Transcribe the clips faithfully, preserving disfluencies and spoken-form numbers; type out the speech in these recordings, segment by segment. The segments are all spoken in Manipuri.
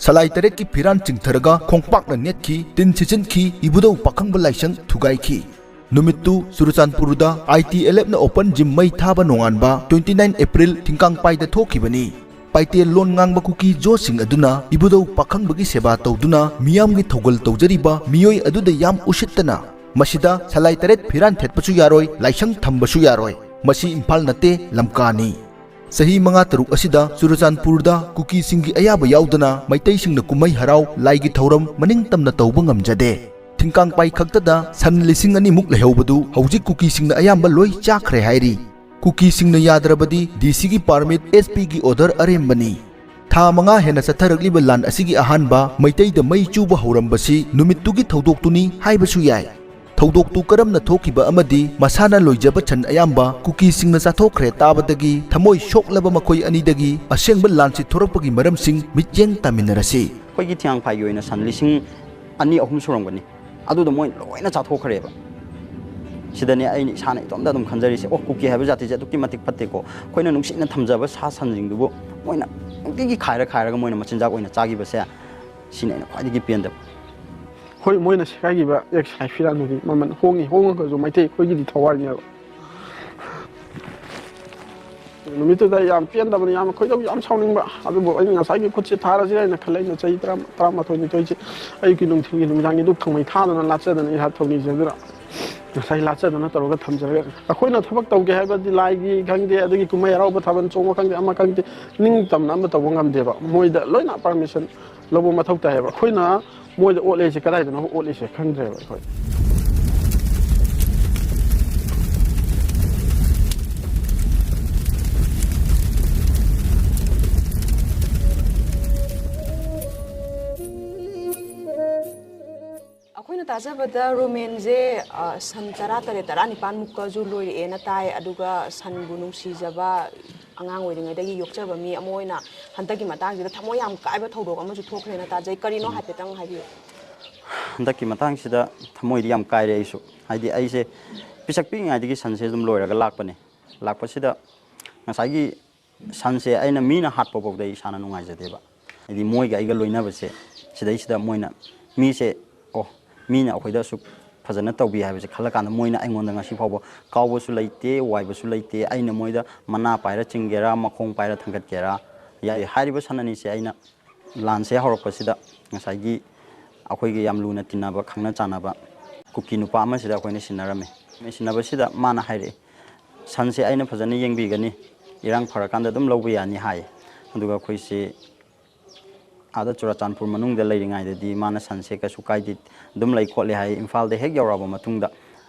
ꯁꯂꯥꯏ ꯇꯔꯦꯠꯀꯤ ꯐꯤꯔꯥꯟ ꯆꯤꯡꯊꯔꯒ ꯈꯣꯡꯄꯥꯛꯅ ꯅꯦꯠꯈꯤ, ꯇꯤꯟ ꯁꯤꯠꯆꯤꯟꯈꯤ, ꯏꯕꯨꯙꯧ ꯄꯥꯈꯪꯕ ꯂꯥꯏꯁꯪ ꯊꯨꯒꯥꯏꯈꯤ꯫ ꯅꯨꯃꯤꯠꯇꯨ ꯆꯨꯔꯆꯥꯟꯄꯨꯔꯗ ꯑꯥꯏ ꯇꯤ ꯑꯦꯜ ꯑꯦꯐꯅ open gym ꯃꯩ ꯊꯥꯕ ꯅꯣꯡꯉꯥꯟꯕ twenty nine April ꯊꯤꯡꯀꯥꯡꯄꯥꯏꯗ ꯊꯣꯛꯈꯤꯕꯅꯤ꯫ ꯄꯥꯏꯇꯦꯜ ꯂꯣꯟ ꯉꯥꯡꯕ ꯀꯨꯀꯤ ꯖꯣꯁꯤꯡ ꯑꯗꯨꯅ ꯏꯕꯨꯙꯧ ꯄꯥꯈꯪꯕꯒꯤ ꯁꯦꯕꯥ ꯇꯧꯗꯨꯅ ꯃꯤꯌꯥꯝꯒꯤ ꯊꯧꯒꯜ ꯇꯧꯖꯔꯤꯕ ꯃꯤꯑꯣꯏ ꯑꯗꯨꯗ ꯌꯥꯝ ꯎꯁꯤꯠꯇꯅ, "ꯃꯁꯤꯗ ꯁꯂꯥꯏ ꯇꯔꯦꯠ ꯐꯤꯔꯥꯟ ꯊꯦꯠꯄꯁꯨ ꯌꯥꯔꯣꯏ, ꯂꯥꯏꯁꯪ ꯊꯝꯕꯁꯨ ꯌꯥꯔꯣꯏ꯫ ꯃꯁꯤ ꯏꯝꯐꯥꯜ ꯅꯠꯇꯦ, ꯂꯝꯀꯥꯅꯤ"꯫ ꯆꯍꯤ ꯃꯉꯥ ꯇꯔꯨꯛ ꯑꯁꯤꯗ ꯆꯨꯔꯆꯥꯟꯄꯨꯔꯗ ꯀꯨꯀꯤꯁꯤꯡꯒꯤ ꯑꯌꯥꯕ ꯌꯥꯎꯗꯅ ꯃꯩꯇꯩꯁꯤꯡꯅ ꯀꯨꯝꯍꯩ ꯍꯔꯥꯎ, ꯂꯥꯏꯒꯤ ꯊꯧꯔꯝ ꯃꯅꯤꯡ ꯇꯝꯅ ꯇꯧꯕ ꯉꯝꯖꯗꯦ꯫ ꯊꯤꯡꯀꯥꯡꯄꯥꯏ ꯈꯛꯇꯗ ꯁꯟ ꯂꯤꯁꯤꯡ ꯑꯅꯤꯃꯨꯛ ꯂꯩꯍꯧꯕꯗꯨ ꯍꯧꯖꯤꯛ ꯀꯨꯀꯤꯁꯤꯡꯅ ꯑꯌꯥꯝꯕ ꯂꯣꯏ ꯆꯥꯈ꯭ꯔꯦ ꯍꯥꯏꯔꯤ꯫ ꯀꯨꯀꯤꯁꯤꯡꯅ ꯌꯥꯗ꯭ꯔꯕꯗꯤ ꯗꯤ ꯁꯤꯒꯤ permit, ꯑꯦꯁ ꯄꯤꯒꯤ order ꯑꯔꯦꯝꯕꯅꯤ꯫ ꯊꯥ ꯃꯉꯥ ꯍꯦꯟꯅ ꯆꯠꯊꯔꯛꯂꯤꯕ ꯂꯥꯟ ꯑꯁꯤꯒꯤ ꯑꯍꯥꯟꯕ ꯃꯩꯇꯩꯗ ꯃꯩ ꯆꯨꯕ ꯍꯧꯔꯝꯕꯁꯤ ꯅꯨꯃꯤꯠꯇꯨꯒꯤ ꯊꯧꯗꯣꯛꯇꯨꯅꯤ ꯍꯥꯏꯕꯁꯨ ꯌꯥꯏ꯫ ꯊꯧꯗꯣꯛꯇꯨ ꯀꯔꯝꯅ ꯊꯣꯛꯈꯤꯕ ꯑꯃꯗꯤ ꯃꯁꯥꯅ ꯂꯣꯏꯖꯕ ꯁꯟ ꯑꯌꯥꯝꯕ ꯀꯨꯀꯤꯁꯤꯡꯅ ꯆꯥꯊꯣꯛꯈ꯭ꯔꯦ ꯇꯥꯕꯗꯒꯤ ꯊꯃꯣꯏ ꯁꯣꯛꯂꯕ ꯃꯈꯣꯏ ꯑꯅꯤꯗꯒꯤ ꯑꯁꯦꯡꯕ ꯂꯥꯟꯁꯤ ꯊꯣꯔꯛꯄꯒꯤ ꯃꯔꯝꯁꯤꯡ ꯃꯤꯠꯌꯦꯡ ꯇꯥꯃꯤꯟꯅꯔꯁꯤ꯫ ꯑꯩꯈꯣꯏꯒꯤ ꯊꯤꯌꯥꯡꯐꯥꯏꯒꯤ ꯑꯣꯏꯅ ꯁꯟ ꯂꯤꯁꯤꯡ ꯑꯅꯤ ꯑꯍꯨꯝ ꯁꯨꯔꯝꯒꯅꯤ꯫ ꯑꯗꯨꯗꯣ ꯃꯣꯏ ꯂꯣꯏꯅ ꯆꯥꯊꯣꯛꯈ꯭ꯔꯦꯕ꯫ ꯁꯤꯗꯅꯦ ꯑꯩꯅ ꯏꯁꯥꯅ ꯏꯇꯣꯝꯇ ꯑꯗꯨꯝ ꯈꯟꯖꯔꯤꯁꯦ, "ꯑꯣ, ꯀꯨꯀꯤ ꯍꯥꯏꯕ ꯖꯥꯇꯤꯁꯦ ꯑꯗꯨꯛꯀꯤ ꯃꯇꯤꯛ ꯐꯠꯇꯦꯀꯣ꯫ ꯑꯩꯈꯣꯏꯅ ꯅꯨꯡꯁꯤꯅ ꯊꯝꯖꯕ ꯁꯥ ꯁꯟꯁꯤꯡꯗꯨꯕꯨ ꯃꯣꯏꯅ ꯅꯨꯡꯇꯤꯒꯤ ꯈꯥꯏꯔ ꯈꯥꯏꯔꯒ ꯃꯣꯏꯅ ꯃꯆꯤꯟꯖꯥꯛ ꯑꯣꯏꯅ ꯆꯥꯈꯤꯕꯁꯦ, ꯁꯤꯅ ꯑꯩꯅ ꯈ꯭ꯋꯥꯏꯗꯒꯤ ꯄꯦꯟꯗꯕ"꯫ ꯍꯣꯏ, ꯃꯣꯏꯅ ꯁꯦꯒꯥꯏꯈꯤꯕ ꯑꯦꯛꯁ ꯍꯥꯏ ꯐꯤꯔꯥꯟꯗꯨꯗꯤ ꯃꯃꯜ ꯍꯣꯡꯉꯤ, ꯍꯣꯡꯉꯒꯁꯨ ꯃꯩꯇꯩ ꯑꯩꯈꯣꯏꯒꯤꯗꯤ ꯊꯋꯥꯏꯅꯦꯕ꯫ ꯅꯨꯃꯤꯠꯇꯨꯗ ꯌꯥꯝ ꯄꯦꯟꯗꯕꯅꯤ, ꯌꯥꯝ ꯈꯣꯏꯗꯧ ꯌꯥꯝ ꯁꯥꯎꯅꯤꯡꯕ꯫ ꯑꯗꯨꯕꯨ ꯑꯩꯅ ꯉꯁꯥꯏꯒꯤ ꯈꯨꯠꯁꯦ ꯊꯥꯔꯁꯤꯔ ꯍꯥꯏꯅ ꯈꯜꯂꯦ꯫ ꯑꯩꯅ ꯆꯍꯤ ꯇꯔꯥ, ꯇꯔꯥꯃꯥꯊꯣꯏ, ꯅꯤꯊꯣꯏꯁꯦ ꯑꯌꯨꯛꯀꯤ, ꯅꯨꯡꯊꯤꯜꯒꯤ, ꯅꯨꯃꯤꯗꯥꯡꯒꯤ ꯙꯨꯞ ꯈꯪꯃꯩ ꯊꯥꯗꯅ ꯂꯥꯠꯆꯗꯅ ꯏꯍꯥ ꯊꯧꯅꯤꯁꯦ ꯑꯗꯨꯅ ꯉꯁꯥꯏ ꯂꯥꯠꯆꯗꯅ ꯇꯧꯔꯒ ꯊꯝꯖꯔꯒ ꯑꯩꯈꯣꯏꯅ ꯊꯕꯛ ꯇꯧꯒꯦ ꯍꯥꯏꯕꯗꯤ ꯂꯥꯏꯒꯤ ꯈꯪꯗꯦ, ꯑꯗꯒꯤ ꯀꯨꯝꯍꯩ ꯍꯔꯥꯎꯕ ꯊꯥꯕꯜ ꯆꯣꯡꯕ ꯈꯪꯗꯦ, ꯑꯃ ꯈꯪꯗꯦ, ꯅꯤꯡꯇꯝꯅ ꯑꯃ ꯇꯧꯕ ꯉꯝꯗꯦꯕ꯫ ꯃꯣꯏꯗ ꯂꯣꯏꯅ permission ꯂꯧꯕ ꯃꯊꯧ ꯇꯥꯏꯌꯦꯕ꯫ ꯑꯩꯈꯣꯏꯅ ꯃꯣꯏꯗ ꯑꯣꯠꯂꯤꯁꯦ ꯀꯗꯥꯏꯗꯅꯣ ꯑꯣꯠꯂꯤꯁꯦ ꯈꯪꯗ꯭ꯔꯦꯕ ꯑꯩꯈꯣꯏ꯫ ꯑꯩꯈꯣꯏꯅ ꯇꯥꯖꯕꯗ ꯔꯣꯃꯦꯟꯁꯦ, ꯑ, ꯁꯟ ꯇꯔꯥ ꯇꯔꯦꯠ, ꯇꯔꯥ ꯅꯤꯄꯥꯟ ꯃꯨꯛꯀꯁꯨ ꯂꯣꯏꯔꯛꯑꯦꯅ ꯇꯥꯏ꯫ ꯑꯗꯨꯒ ꯁꯟꯕꯨ ꯅꯨꯡꯁꯤꯖꯕ, ꯑꯉꯥꯡ ꯑꯣꯏꯔꯤꯉꯩꯗꯒꯤ ꯌꯣꯛꯆꯕ ꯃꯤ ꯑꯃ ꯑꯣꯏꯅ ꯍꯟꯗꯛꯀꯤ ꯃꯇꯥꯡꯁꯤꯗ ꯊꯃꯣꯏ ꯌꯥꯝ ꯀꯥꯏꯕ ꯊꯧꯗꯣꯛ ꯑꯃꯁꯨ ꯊꯣꯛꯈ꯭ꯔꯦꯅ ꯇꯥꯖꯩ꯫ ꯀꯔꯤꯅꯣ ꯎꯝ꯫ ꯍꯥꯏꯐꯦꯠꯇꯪ ꯍꯥꯏꯕꯤꯌꯨ꯫ ꯍꯟꯗꯛꯀꯤ ꯃꯇꯥꯡꯁꯤꯗ ꯊꯃꯣꯏꯗꯤ ꯌꯥꯝ ꯀꯥꯏꯔꯦ ꯑꯩꯁꯨ꯫ ꯍꯥꯏꯗꯤ ꯑꯩꯁꯦ ꯄꯤꯁꯛ ꯄꯤꯛꯏꯉꯩꯗꯒꯤ ꯁꯟꯁꯦ ꯑꯗꯨꯝ ꯂꯣꯏꯔꯒ ꯂꯥꯛꯄꯅꯦ꯫ ꯂꯥꯛꯄꯁꯤꯗ ꯉꯁꯥꯏꯒꯤ ꯁꯟꯁꯦ ꯑꯩꯅ ꯃꯤꯅ ꯍꯥꯠꯄ ꯐꯥꯎꯗ ꯑꯩ ꯏꯁꯥꯅ ꯅꯨꯡꯉꯥꯏꯖꯗꯦꯕ꯫ ꯍꯥꯏꯗꯤ ꯃꯣꯏꯒ ꯑꯩꯒ ꯂꯣꯏꯅꯕꯁꯦ, ꯁꯤꯗꯩꯁꯤꯗ ꯃꯣꯏꯅ, ꯃꯤꯁꯦ, ꯑꯣ, ꯃꯤꯅ ꯑꯩꯈꯣꯏꯗ ꯑꯁꯨꯛ ꯐꯖꯅ ꯇꯧꯕꯤ ꯍꯥꯏꯕꯁꯦ ꯈꯜꯂꯀꯥꯟꯗ, ꯃꯣꯏꯅ ꯑꯩꯉꯣꯟꯗ ꯉꯁꯤ ꯐꯥꯎꯕ ꯀꯥꯎꯕꯁꯨ ꯂꯩꯇꯦ, ꯋꯥꯏꯕꯁꯨ ꯂꯩꯇꯦ꯫ ꯑꯩꯅ ꯃꯣꯏꯗ ꯃꯅꯥ ꯄꯥꯏꯔ ꯆꯤꯡꯒꯦꯔꯥ, ꯃꯈꯣꯡ ꯄꯥꯏꯔ ꯊꯥꯡꯒꯠꯀꯦꯔꯥ, ꯌꯥꯏ꯫ ꯍꯥꯏꯔꯤꯕ ꯁꯟ ꯑꯅꯤꯁꯦ ꯑꯩꯅ ꯂꯥꯟꯁꯦ ꯍꯧꯔꯛꯄꯁꯤꯗ ꯉꯁꯥꯏꯒꯤ ꯑꯩꯈꯣꯏꯒꯤ ꯌꯥꯝ ꯂꯨꯅ ꯇꯤꯟꯅꯕ, ꯈꯪꯅ ꯆꯥꯟꯅꯕ ꯀꯨꯀꯤ ꯅꯨꯄꯥ ꯑꯃꯁꯤꯗ ꯑꯩꯈꯣꯏꯅ ꯁꯤꯟꯅꯔꯝꯃꯤ꯫ ꯁꯤꯟꯅꯕꯁꯤꯗ ꯃꯥꯅ ꯍꯥꯏꯔꯛꯑꯦ, "ꯁꯟꯁꯦ ꯑꯩꯅ ꯐꯖꯅ ꯌꯦꯡꯕꯤꯒꯅꯤ, ꯏꯔꯥꯡ ꯐꯔꯀꯥꯟꯗ ꯑꯗꯨꯝ ꯂꯧꯕ ꯌꯥꯅꯤ" ꯍꯥꯏ꯫ ꯑꯗꯨꯒ ꯑꯩꯈꯣꯏꯁꯤ ꯑꯥꯗ ꯆꯨꯔꯥꯆꯥꯟꯄꯨꯔ ꯃꯅꯨꯡꯗ ꯂꯩꯔꯤꯉꯩꯗꯗꯤ ꯃꯥꯅ ꯁꯟꯁꯦ ꯀꯩꯁꯨ ꯀꯥꯏꯗꯦ, ꯑꯗꯨꯝ ꯂꯩ ꯈꯣꯠꯂꯦ ꯍꯥꯏ꯫ ꯏꯝꯐꯥꯜꯗ ꯍꯦꯛ ꯌꯧꯔꯛꯑꯕ ꯃꯇꯨꯡꯗ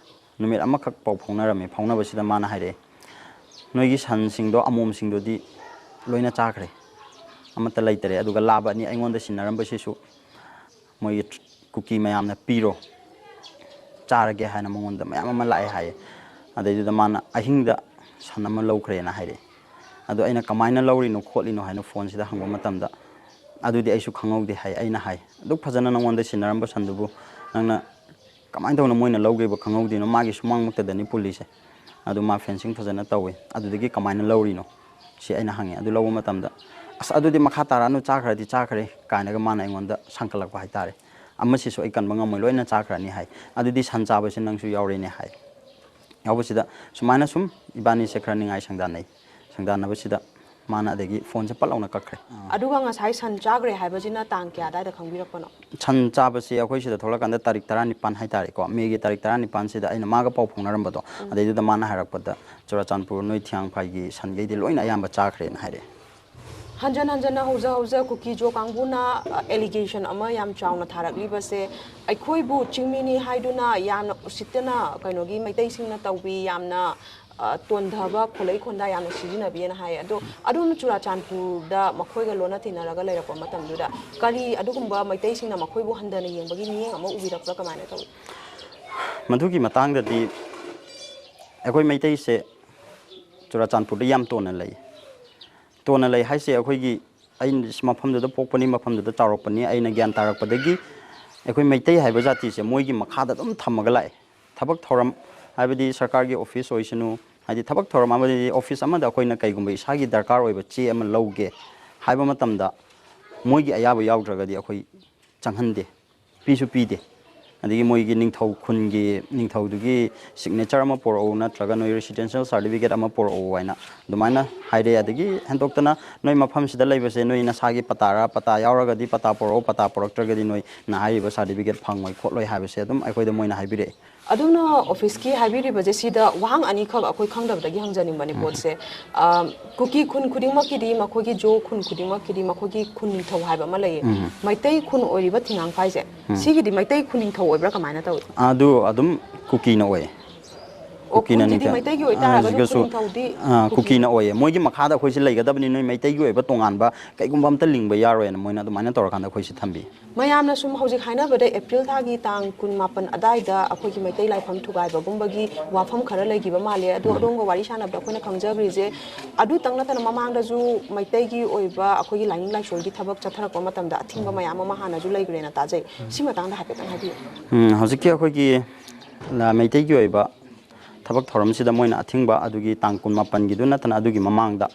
ꯅꯨꯃꯤꯠ ꯑꯃꯈꯛ ꯄꯥꯎ ꯐꯥꯎꯅꯔꯝꯃꯤ꯫ ꯐꯥꯎꯅꯕꯁꯤꯗ ꯃꯥꯅ ꯍꯥꯏꯔꯛꯑꯦ, "ꯅꯣꯏꯒꯤ ꯁꯟꯁꯤꯡꯗꯣ, ꯑꯃꯣꯝꯁꯤꯡꯗꯨꯗꯤ ꯂꯣꯏꯅ ꯆꯥꯈ꯭ꯔꯦ, ꯑꯃꯠꯇ ꯂꯩꯇꯔꯦ꯫ ꯑꯗꯨꯒ ꯂꯥꯕ ꯑꯅꯤ ꯑꯩꯉꯣꯟꯗ ꯁꯤꯟꯅꯔꯝꯕꯁꯤꯁꯨ ꯃꯣꯏꯒꯤ ꯀꯨꯀꯤ ꯃꯌꯥꯝꯅ ꯄꯤꯔꯣ, ꯆꯥꯔꯒꯦ" ꯍꯥꯏꯅ ꯃꯉꯣꯟꯗ ꯃꯌꯥꯝ ꯑꯃ ꯂꯥꯛꯑꯦ ꯍꯥꯏꯌꯦ꯫ ꯑꯗꯩꯗꯨꯗ ꯃꯥꯅ ꯑꯍꯤꯡꯗ ꯁꯟ ꯑꯃ ꯂꯧꯈ꯭ꯔꯦꯅ ꯍꯥꯏꯔꯛꯑꯦ꯫ ꯑꯗꯣ ꯑꯩꯅ, "ꯀꯃꯥꯏꯅ ꯂꯧꯔꯤꯅꯣ ꯈꯣꯠꯂꯤꯅꯣ?" ꯍꯥꯏꯅ ꯐꯣꯟꯁꯤꯗ ꯍꯪꯕ ꯃꯇꯝꯗ, "ꯑꯗꯨꯗꯤ ꯑꯩꯁꯨ ꯈꯪꯍꯧꯗꯦ" ꯍꯥꯏ꯫ ꯑꯩꯅ ꯍꯥꯏ, "ꯑꯗꯨꯛ ꯐꯖꯅ ꯅꯉꯣꯟꯗ ꯁꯤꯟꯅꯔꯝꯕ ꯁꯟꯗꯨꯕꯨ ꯅꯪꯅ ꯀꯃꯥꯏꯅ ꯇꯧꯅ ꯃꯣꯏꯅ ꯂꯧꯈ꯭ꯔꯤꯕ ꯈꯪꯍꯧꯗꯣꯏꯅꯣ? ꯃꯥꯒꯤ ꯁꯨꯃꯥꯡꯃꯛꯇꯗꯅꯤ ꯄꯨꯜꯂꯤꯁꯦ꯫ ꯑꯗꯨ ꯃꯥ ꯐꯦꯟꯁꯤꯡ ꯐꯖꯅ ꯇꯧꯋꯤ, ꯑꯗꯨꯗꯒꯤ ꯀꯃꯥꯏꯅ ꯂꯧꯔꯤꯅꯣ?" ꯁꯤ ꯑꯩꯅ ꯍꯪꯉꯦ꯫ ꯑꯗꯨ ꯂꯧꯕ ꯃꯇꯝꯗ, "ꯑꯁ, ꯑꯗꯨꯗꯤ ꯃꯈꯥ ꯇꯥꯔꯛꯑꯅꯨ, ꯆꯥꯈ꯭ꯔꯗꯤ ꯆꯥꯈ꯭ꯔꯦ" ꯀꯥꯏꯅꯒ ꯃꯥꯅ ꯑꯩꯉꯣꯟꯗ ꯁꯥꯡꯀꯠꯂꯛꯄ ꯍꯥꯏꯇꯥꯔꯦ꯫ "ꯑꯃꯁꯤꯁꯨ ꯑꯩ ꯀꯟꯕ ꯉꯝꯃꯣꯏ, ꯂꯣꯏꯅ ꯆꯥꯈ꯭ꯔꯅꯤ" ꯍꯥꯏ꯫ "ꯑꯗꯨꯗꯤ ꯁꯟ ꯆꯥꯕꯁꯦ ꯅꯪꯁꯨ ꯌꯥꯎꯔꯦꯅꯦ" ꯍꯥꯏ꯫ ꯌꯥꯎꯕꯁꯤꯗ ꯁꯨꯃꯥꯏꯅ ꯁꯨꯝ ꯏꯕꯥꯅꯤꯁꯦ ꯈꯔ ꯅꯤꯡꯉꯥꯏ ꯁꯪꯗꯥꯟꯅꯩ꯫ ꯁꯪꯗꯥꯟꯅꯕꯁꯤꯗ ꯃꯥꯅ ꯑꯗꯒꯤ ꯐꯣꯟꯁꯦ ꯄꯠ ꯂꯥꯎꯅ ꯀꯛꯈ꯭ꯔꯦ꯫ ꯑꯗꯨꯒ ꯉꯁꯥꯏ ꯁꯟ ꯆꯥꯈ꯭ꯔꯦ ꯍꯥꯏꯕꯁꯤꯅ ꯇꯥꯡ ꯀꯌꯥ ꯑꯗꯥꯏꯗ ꯈꯪꯕꯤꯔꯛꯄꯅꯣ? ꯁꯟ ꯆꯥꯕꯁꯦ ꯑꯩꯈꯣꯏ ꯁꯤꯗ ꯊꯣꯛꯂꯛꯀꯥꯟꯗ ꯇꯥꯔꯤꯛ ꯇꯔꯥꯅꯤꯄꯥꯟ ꯍꯥꯏꯇꯥꯔꯦꯀꯣ, ꯃꯦꯒꯤ ꯇꯥꯔꯤꯛ ꯇꯔꯥꯅꯤꯄꯥꯟꯁꯤꯗ ꯑꯩꯅ ꯃꯥꯒ ꯄꯥꯎ ꯐꯥꯎꯅꯔꯝꯕꯗꯣ, ꯎꯝ꯫ ꯑꯗꯩꯗꯨꯗ ꯃꯥꯅ ꯍꯥꯏꯔꯛꯄꯗ ꯆꯨꯔꯥꯆꯥꯟꯄꯨꯔ ꯅꯣꯏ ꯊꯤꯌꯥꯡꯐꯥꯏꯒꯤ ꯁꯟꯈꯩꯗꯤ ꯂꯣꯏꯅ ꯑꯌꯥꯝꯕ ꯆꯥꯈ꯭ꯔꯦꯅ ꯍꯥꯏꯔꯛꯑꯦ꯫ ꯍꯟꯖꯟ ꯍꯟꯖꯟꯅ ꯍꯧꯖ ꯍꯧꯖ ꯀꯨꯀꯤ ꯖꯣ ꯀꯥꯡꯕꯨꯅ, ꯑ, allegation ꯑꯃ ꯌꯥꯝ ꯆꯥꯎꯅ ꯊꯥꯔꯛꯂꯤꯕꯁꯦ, ꯑꯩꯈꯣꯏꯕꯨ ꯆꯤꯡꯃꯤꯅꯤ ꯍꯥꯏꯗꯨꯅ ꯌꯥꯝꯅ ꯎꯁꯤꯠꯇꯅ ꯀꯩꯅꯣꯒꯤ ꯃꯩꯇꯩꯁꯤꯡꯅ ꯇꯧꯕꯤ, ꯌꯥꯝꯅ, ꯑ, ꯇꯣꯟꯊꯕ ꯈꯣꯜꯂꯩ ꯈꯣꯟꯗꯥ ꯌꯥꯝꯅ ꯁꯤꯖꯤꯟꯅꯕꯤꯅ ꯍꯥꯏ꯫ ꯑꯗꯣ ꯑꯗꯣꯝꯅ ꯆꯨꯔꯥꯆꯥꯟꯄꯨꯔꯗ ꯃꯈꯣꯏꯒ ꯂꯣꯟꯅ ꯇꯤꯟꯅꯔꯒ ꯂꯩꯔꯛꯄ ꯃꯇꯝꯗꯨꯗ ꯀꯔꯤ ꯑꯗꯨꯒꯨꯝꯕ ꯃꯩꯇꯩꯁꯤꯡꯅ ꯃꯈꯣꯏꯕꯨ ꯍꯟꯊꯅ ꯌꯦꯡꯕꯒꯤ ꯃꯤꯠꯌꯦꯡ ꯑꯃ ꯎꯕꯤꯔꯛꯄ꯭ꯔꯥ? ꯀꯃꯥꯏꯅ ꯇꯧꯏ? ꯃꯗꯨꯒꯤ ꯃꯇꯥꯡꯗꯗꯤ ꯑꯩꯈꯣꯏ ꯃꯩꯇꯩꯁꯦ ꯆꯨꯔꯥꯆꯥꯟꯄꯨꯔꯗ ꯌꯥꯝ ꯇꯣꯟꯅ ꯂꯩ꯫ ꯇꯣꯟꯅ ꯂꯩ ꯍꯥꯏꯁꯦ, ꯑꯩꯈꯣꯏꯒꯤ, ꯑꯩꯅ ꯃꯐꯝꯗꯨꯗ ꯄꯣꯛꯄꯅꯤ, ꯃꯐꯝꯗꯨꯗ ꯆꯥꯎꯔꯛꯄꯅꯤ꯫ ꯑꯩꯅ ꯒ꯭ꯌꯥꯟ ꯇꯥꯔꯛꯄꯗꯒꯤ ꯑꯩꯈꯣꯏ ꯃꯩꯇꯩ ꯍꯥꯏꯕ ꯖꯥꯇꯤꯁꯦ ꯃꯣꯏꯒꯤ ꯃꯈꯥꯗ ꯑꯗꯨꯝ ꯊꯝꯃꯒ ꯂꯥꯛꯑꯦ꯫ ꯊꯕꯛ ꯊꯧꯔꯝ, ꯍꯥꯏꯕꯗꯤ ꯁꯔꯀꯥꯔꯒꯤ ꯑꯣꯐꯤꯁ ꯑꯣꯏꯁꯅꯨ, ꯍꯥꯏꯗꯤ ꯊꯕꯛ ꯊꯧꯔꯝ ꯑꯃꯗꯤ ꯑꯣꯐꯤꯁ ꯑꯃꯗ ꯑꯩꯈꯣꯏꯅ ꯀꯩꯒꯨꯝꯕ ꯏꯁꯥꯒꯤ ꯗꯔꯀꯥꯔ ꯑꯣꯏꯕ ꯆꯦ ꯑꯃ ꯂꯧꯒꯦ ꯍꯥꯏꯕ ꯃꯇꯝꯗ, ꯃꯣꯏꯒꯤ ꯑꯌꯥꯕ ꯌꯥꯎꯗ꯭ꯔꯒꯗꯤ ꯑꯩꯈꯣꯏ ꯆꯪꯍꯟꯗꯦ, ꯄꯤꯁꯨ ꯄꯤꯗꯦ꯫ ꯑꯗꯒꯤ ꯃꯣꯏꯒꯤ ꯅꯤꯡꯊꯧ, ꯈꯨꯟꯒꯤ ꯅꯤꯡꯊꯧꯗꯨꯒꯤ signature ꯑꯃ ꯄꯨꯔꯛꯎ, ꯅꯠꯇ꯭ꯔꯒ ꯅꯣꯏ residential certificate ꯑꯃ ꯄꯨꯔꯛꯎ ꯍꯥꯏꯅ ꯑꯗꯨꯃꯥꯏꯅ ꯍꯥꯏꯔꯛꯑꯦ꯫ ꯑꯗꯒꯤ ꯍꯦꯟꯗꯣꯛꯇꯅ ꯅꯣꯏ ꯃꯐꯝꯁꯤꯗ ꯂꯩꯕꯁꯦ ꯅꯣꯏ ꯅꯁꯥꯒꯤ ꯄꯇꯥꯔ, ꯄꯇꯥ ꯌꯥꯎꯔꯒꯗꯤ ꯄꯇꯥ ꯄꯨꯔꯛꯎ, ꯄꯇꯥ ꯄꯨꯔꯛꯇ꯭ꯔꯒꯗꯤ ꯅꯣꯏꯅ ꯍꯥꯏꯔꯤꯕ certificate ꯐꯪꯉꯣꯏ ꯈꯣꯠꯂꯣꯏ ꯍꯥꯏꯕꯁꯦ ꯑꯗꯨꯝ ꯑꯩꯈꯣꯏꯗ ꯃꯣꯏꯅ ꯍꯥꯏꯕꯤꯔꯛꯑꯦ꯫ ꯑꯗꯣꯝꯅ officeꯀꯤ ꯍꯥꯏꯕꯤꯔꯤꯕꯁꯦ, ꯁꯤꯗ ꯋꯥꯍꯪ ꯑꯅꯤꯈꯛ ꯑꯩꯈꯣꯏ ꯈꯪꯗꯕꯗꯒꯤ ꯍꯪꯖꯅꯤꯡꯕꯅꯦ꯫ ꯎꯝ꯫ ꯄꯣꯠꯁꯦ, ꯑ, ꯀꯨꯀꯤ ꯈꯨꯟ ꯈꯨꯗꯤꯡꯃꯛꯀꯤꯗꯤ, ꯃꯈꯣꯏꯒꯤ ꯖꯣ ꯈꯨꯟ ꯈꯨꯗꯤꯡꯃꯛꯀꯤꯗꯤ ꯃꯈꯣꯏꯒꯤ ꯈꯨꯟ ꯅꯤꯡꯊꯧ ꯍꯥꯏꯕ ꯑꯃ ꯂꯩꯌꯦ꯫ ꯎꯝ꯫ ꯃꯩꯇꯩ ꯈꯨꯟ ꯑꯣꯏꯔꯤꯕ ꯊꯤꯉꯥꯡꯐꯥꯏꯁꯦ, ꯎꯝ꯫ ꯁꯤꯒꯤꯗꯤ ꯃꯩꯇꯩ ꯈꯨꯟ ꯅꯤꯡꯊꯧ ꯑꯣꯏꯕ꯭ꯔꯥ, ꯀꯃꯥꯏꯅ ꯇꯧꯏ? ꯑꯗꯨ ꯑꯗꯨꯝ ꯀꯨꯀꯤꯅ ꯑꯣꯏꯌꯦ꯫ ꯑꯣ, ꯀꯨꯀꯤꯅ ꯈꯨꯟꯁꯤꯗꯤ ꯅꯤꯡꯊꯧ꯫ ꯃꯩꯇꯩꯒꯤ ꯑꯣꯏꯇꯥꯔꯒꯁꯨ ꯑꯥ, ꯈꯨꯟ ꯁꯤꯒꯁꯨ, ꯅꯤꯡꯊꯧꯗꯤ ꯑꯥ, ꯀꯨꯀꯤ꯫ ꯀꯨꯀꯤꯅ ꯑꯣꯏꯌꯦ꯫ ꯃꯣꯏꯒꯤ ꯃꯈꯥꯗ ꯑꯩꯈꯣꯏꯁꯦ ꯂꯩꯒꯗꯕꯅꯤ, ꯅꯣꯏ ꯃꯩꯇꯩꯒꯤ ꯑꯣꯏꯕ ꯇꯣꯉꯥꯟꯕ ꯀꯩꯒꯨꯝꯕ ꯑꯝꯇ ꯂꯤꯡꯕ ꯌꯥꯔꯣꯏꯅ ꯃꯣꯏꯅ ꯑꯗꯨꯃꯥꯏꯅ ꯇꯧꯔꯀꯥꯟꯗ ꯑꯩꯈꯣꯏꯁꯦ ꯊꯝꯕꯤ꯫ ꯃꯌꯥꯝꯅ ꯁꯨꯝ ꯍꯧꯖꯤꯛ ꯍꯥꯏꯅꯕꯗ, April ꯊꯥꯒꯤ ꯇꯥꯡ ꯀꯨꯟꯃꯥꯄꯟ ꯑꯗꯥꯏꯗ ꯑꯩꯈꯣꯏꯒꯤ ꯃꯩꯇꯩ ꯂꯥꯏꯐꯝ ꯊꯨꯒꯥꯏꯕꯒꯨꯝꯕꯒꯤ ꯋꯥꯐꯝ ꯈꯔ ꯂꯩꯈꯤꯕ ꯃꯥꯜꯂꯦ꯫ ꯑꯗꯣ ꯎꯝ꯫ ꯑꯗꯣꯝꯒ ꯋꯥꯔꯤ ꯁꯥꯟꯅꯕꯗ ꯑꯩꯈꯣꯏꯅ ꯈꯪꯖꯈ꯭ꯔꯤꯁꯦ, ꯑꯗꯨꯇꯪ ꯅꯠꯇꯅ ꯃꯃꯥꯡꯗꯁꯨ ꯃꯩꯇꯩꯒꯤ ꯑꯣꯏꯕ ꯑꯩꯈꯣꯏꯒꯤ ꯂꯥꯏꯅꯤꯡ ꯂꯥꯏꯁꯣꯜꯒꯤ ꯊꯕꯛ ꯆꯠꯊꯔꯛꯄ ꯃꯇꯝꯗ ꯑꯊꯤꯡꯕ ꯃꯌꯥꯝ ꯑꯃ ꯍꯥꯟꯅꯁꯨ ꯂꯩꯈ꯭ꯔꯦꯅ ꯇꯥꯖꯩ꯫ ꯁꯤ ꯃꯇꯥꯡꯗ ꯍꯥꯏꯐꯦꯠꯇꯪ ꯍꯥꯏꯕꯤꯌꯨ꯫ ꯎꯝ, ꯍꯧꯖꯤꯛꯀꯤ ꯑꯩꯈꯣꯏꯒꯤ ꯂ-, ꯃꯩꯇꯩꯒꯤ ꯑꯣꯏꯕ ꯊꯕꯛ ꯊꯧꯔꯝꯁꯤꯗ ꯃꯣꯏꯅ ꯑꯊꯤꯡꯕ ꯑꯗꯨꯒꯤ ꯇꯥꯡ ꯀꯨꯟꯃꯥꯄꯟꯒꯤꯗꯨ ꯅꯠꯇꯅ ꯑꯗꯨꯒꯤ ꯃꯃꯥꯡꯗ,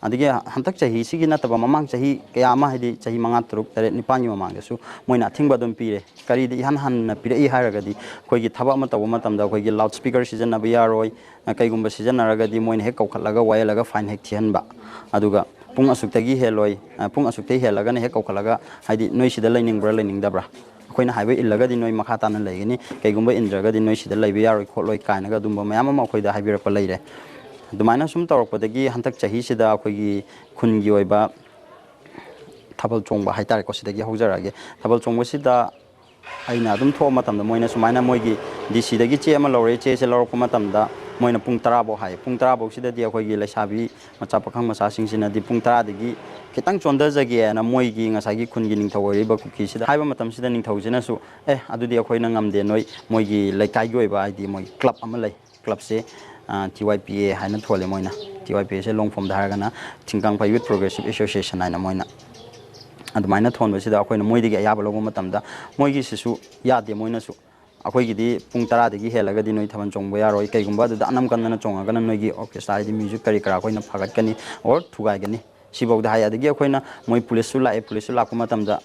ꯑꯗꯒꯤ ꯍꯟꯗꯛ ꯆꯍꯤꯁꯤꯒꯤ ꯅꯠꯇꯕ ꯃꯃꯥꯡ ꯆꯍꯤ ꯀꯌꯥ ꯑꯃ, ꯍꯥꯏꯗꯤ ꯆꯍꯤ ꯃꯉꯥ, ꯇꯔꯨꯛ, ꯇꯔꯦꯠ, ꯅꯤꯄꯥꯟꯒꯤ ꯃꯃꯥꯡꯗꯁꯨ ꯃꯣꯏꯅ ꯑꯊꯤꯡꯕ ꯑꯗꯨꯝ ꯄꯤꯔꯦ꯫ ꯀꯔꯤꯗ ꯏꯍꯥꯟ ꯍꯥꯟꯅ ꯄꯤꯔꯛꯏ ꯍꯥꯏꯔꯒꯗꯤ, ꯑꯩꯈꯣꯏꯒꯤ ꯊꯕꯛ ꯑꯃ ꯇꯧꯕ ꯃꯇꯝꯗ ꯑꯩꯈꯣꯏꯒꯤ loudspeaker ꯁꯤꯖꯤꯟꯅꯕ ꯌꯥꯔꯣꯏ, ꯀꯩꯒꯨꯝꯕ ꯁꯤꯖꯤꯟꯅꯔꯒꯗꯤ ꯃꯣꯏꯅ ꯍꯦꯛ ꯀꯧꯈꯠꯂꯒ ꯋꯥꯌꯦꯜꯂꯒ fine ꯍꯦꯛ ꯊꯤꯍꯟꯕ, ꯑꯗꯨꯒ ꯄꯨꯡ ꯑꯁꯨꯛꯇꯒꯤ ꯍꯦꯜꯂꯣꯏ, ꯄꯨꯡ ꯑꯁꯨꯛꯇꯒꯤ ꯍꯦꯜꯂꯒꯅ ꯍꯦꯛ ꯀꯧꯈꯠꯂꯒ, ꯍꯥꯏꯗꯤ, "ꯅꯣꯏ ꯁꯤꯗ ꯂꯩꯅꯤꯡꯕ꯭ꯔꯥ, ꯂꯩꯅꯤꯡꯗꯕ꯭ꯔꯥ? ꯑꯩꯈꯣꯏꯅ ꯍꯥꯏꯕ ꯏꯜꯂꯒꯗꯤ ꯅꯣꯏ ꯃꯈꯥ ꯇꯥꯅ ꯂꯩꯒꯅꯤ, ꯀꯩꯒꯨꯝꯕ ꯏꯟꯗ꯭ꯔꯒꯗꯤ ꯅꯣꯏ ꯁꯤꯗ ꯂꯩꯕ ꯌꯥꯔꯣꯏ ꯈꯣꯠꯂꯣꯏ" ꯀꯥꯏꯅꯒ ꯑꯗꯨꯝꯕ ꯃꯌꯥꯝ ꯑꯃ ꯑꯩꯈꯣꯏꯗ ꯍꯥꯏꯕꯤꯔꯛꯄ ꯂꯩꯔꯦ꯫ ꯑꯗꯨꯃꯥꯏꯅ ꯁꯨꯝ ꯇꯧꯔꯛꯄꯗꯒꯤ ꯍꯟꯗꯛ ꯆꯍꯤꯁꯤꯗ ꯑꯩꯈꯣꯏꯒꯤ ꯈꯨꯟꯒꯤ ꯑꯣꯏꯕ ꯊꯥꯕꯜ ꯆꯣꯡꯕ ꯍꯥꯏꯇꯥꯔꯦꯀꯣ, ꯁꯤꯗꯒꯤ ꯍꯧꯖꯔꯛꯑꯒꯦ꯫ ꯊꯥꯕꯜ ꯆꯣꯡꯕꯁꯤꯗ ꯑꯩꯅ ꯑꯗꯨꯝ ꯊꯣꯛꯄ ꯃꯇꯝꯗ ꯃꯣꯏꯅ ꯁꯨꯃꯥꯏꯅ ꯃꯣꯏꯒꯤ ꯗꯤ ꯁꯤꯗꯒꯤ ꯆꯦ ꯑꯃ ꯂꯧꯔꯦ, ꯆꯦꯁꯦ ꯂꯧꯔꯛꯄ ꯃꯇꯝꯗ ꯃꯣꯏꯅ ꯄꯨꯡ ꯇꯔꯥ ꯐꯥꯎ ꯍꯥꯏ꯫ ꯄꯨꯡ ꯇꯔꯥ ꯐꯥꯎꯁꯤꯗꯗꯤ ꯑꯩꯈꯣꯏꯒꯤ ꯂꯩꯁꯥꯕꯤ ꯃꯆꯥ, ꯄꯥꯈꯪ ꯃꯆꯥꯁꯤꯡꯁꯤꯅꯗꯤ ꯄꯨꯡ ꯇꯔꯥꯗꯒꯤ ꯈꯤꯇꯪ ꯆꯣꯟꯊꯖꯒꯦꯅ ꯃꯣꯏꯒꯤ ꯉꯁꯥꯏꯒꯤ ꯈꯨꯟꯒꯤ ꯅꯤꯡꯊꯧ ꯑꯣꯏꯔꯤꯕ ꯀꯨꯀꯤꯁꯤꯗ ꯍꯥꯏꯕ ꯃꯇꯝꯁꯤꯗ, ꯅꯤꯡꯊꯧꯁꯤꯅꯁꯨ, "ꯑꯦ, ꯑꯗꯨꯗꯤ ꯑꯩꯈꯣꯏꯅ ꯉꯝꯗꯦ, ꯅꯣꯏ ꯃꯣꯏꯒꯤ ꯂꯩꯀꯥꯏꯒꯤ ꯑꯣꯏꯕ, ꯍꯥꯏꯗꯤ ꯃꯣꯏ club ꯑꯃ ꯂꯩ, club ꯁꯦ, ꯑ, T Y P A ꯍꯥꯏꯅ ꯊꯣꯜꯂꯦ ꯃꯣꯏꯅ꯫ T Y P A say long form ꯗ ꯍꯥꯏꯔꯒꯅ ꯊꯤꯡꯒꯥꯡꯐꯩ Youth Progressive Association ꯍꯥꯏꯅ ꯃꯣꯏꯅ ꯑꯗꯨꯃꯥꯏꯅ ꯊꯣꯟꯕꯁꯤꯗ ꯑꯩꯈꯣꯏꯅ ꯃꯣꯏꯗꯒꯤ ꯑꯌꯥꯕ ꯂꯧꯕ ꯃꯇꯝꯗ ꯃꯣꯏꯒꯤꯁꯤꯁꯨ ꯌꯥꯗꯦ꯫ ꯃꯣꯏꯅꯁꯨ ꯑꯩꯈꯣꯏꯒꯤꯗꯤ ꯄꯨꯡ ꯇꯔꯥꯗꯒꯤ ꯍꯦꯜꯂꯒꯗꯤ ꯅꯣꯏ ꯊꯥꯕꯜ ꯆꯣꯡꯕ ꯌꯥꯔꯣꯏ, ꯀꯩꯒꯨꯝꯕ ꯑꯗꯨꯗ ꯑꯅꯝ ꯀꯟꯗꯅ ꯆꯣꯡꯉꯒꯅ ꯅꯣꯏꯒꯤ orchestra ꯍꯥꯏꯗꯤ music ꯀꯔꯤ ꯀꯔꯥ ꯑꯩꯈꯣꯏꯅ ꯐꯒꯠꯀꯅꯤ or ꯊꯨꯒꯥꯏꯒꯅꯤ꯫ ꯁꯤꯐꯥꯎꯗ ꯍꯥꯏ꯫ ꯑꯗꯒꯤ ꯑꯩꯈꯣꯏꯅ ꯃꯣꯏ ꯄꯨꯂꯤꯁꯁꯨ ꯂꯥꯛꯑꯦ, ꯄꯨꯂꯤꯁꯁꯨ ꯂꯥꯛꯄ ꯃꯇꯝꯗ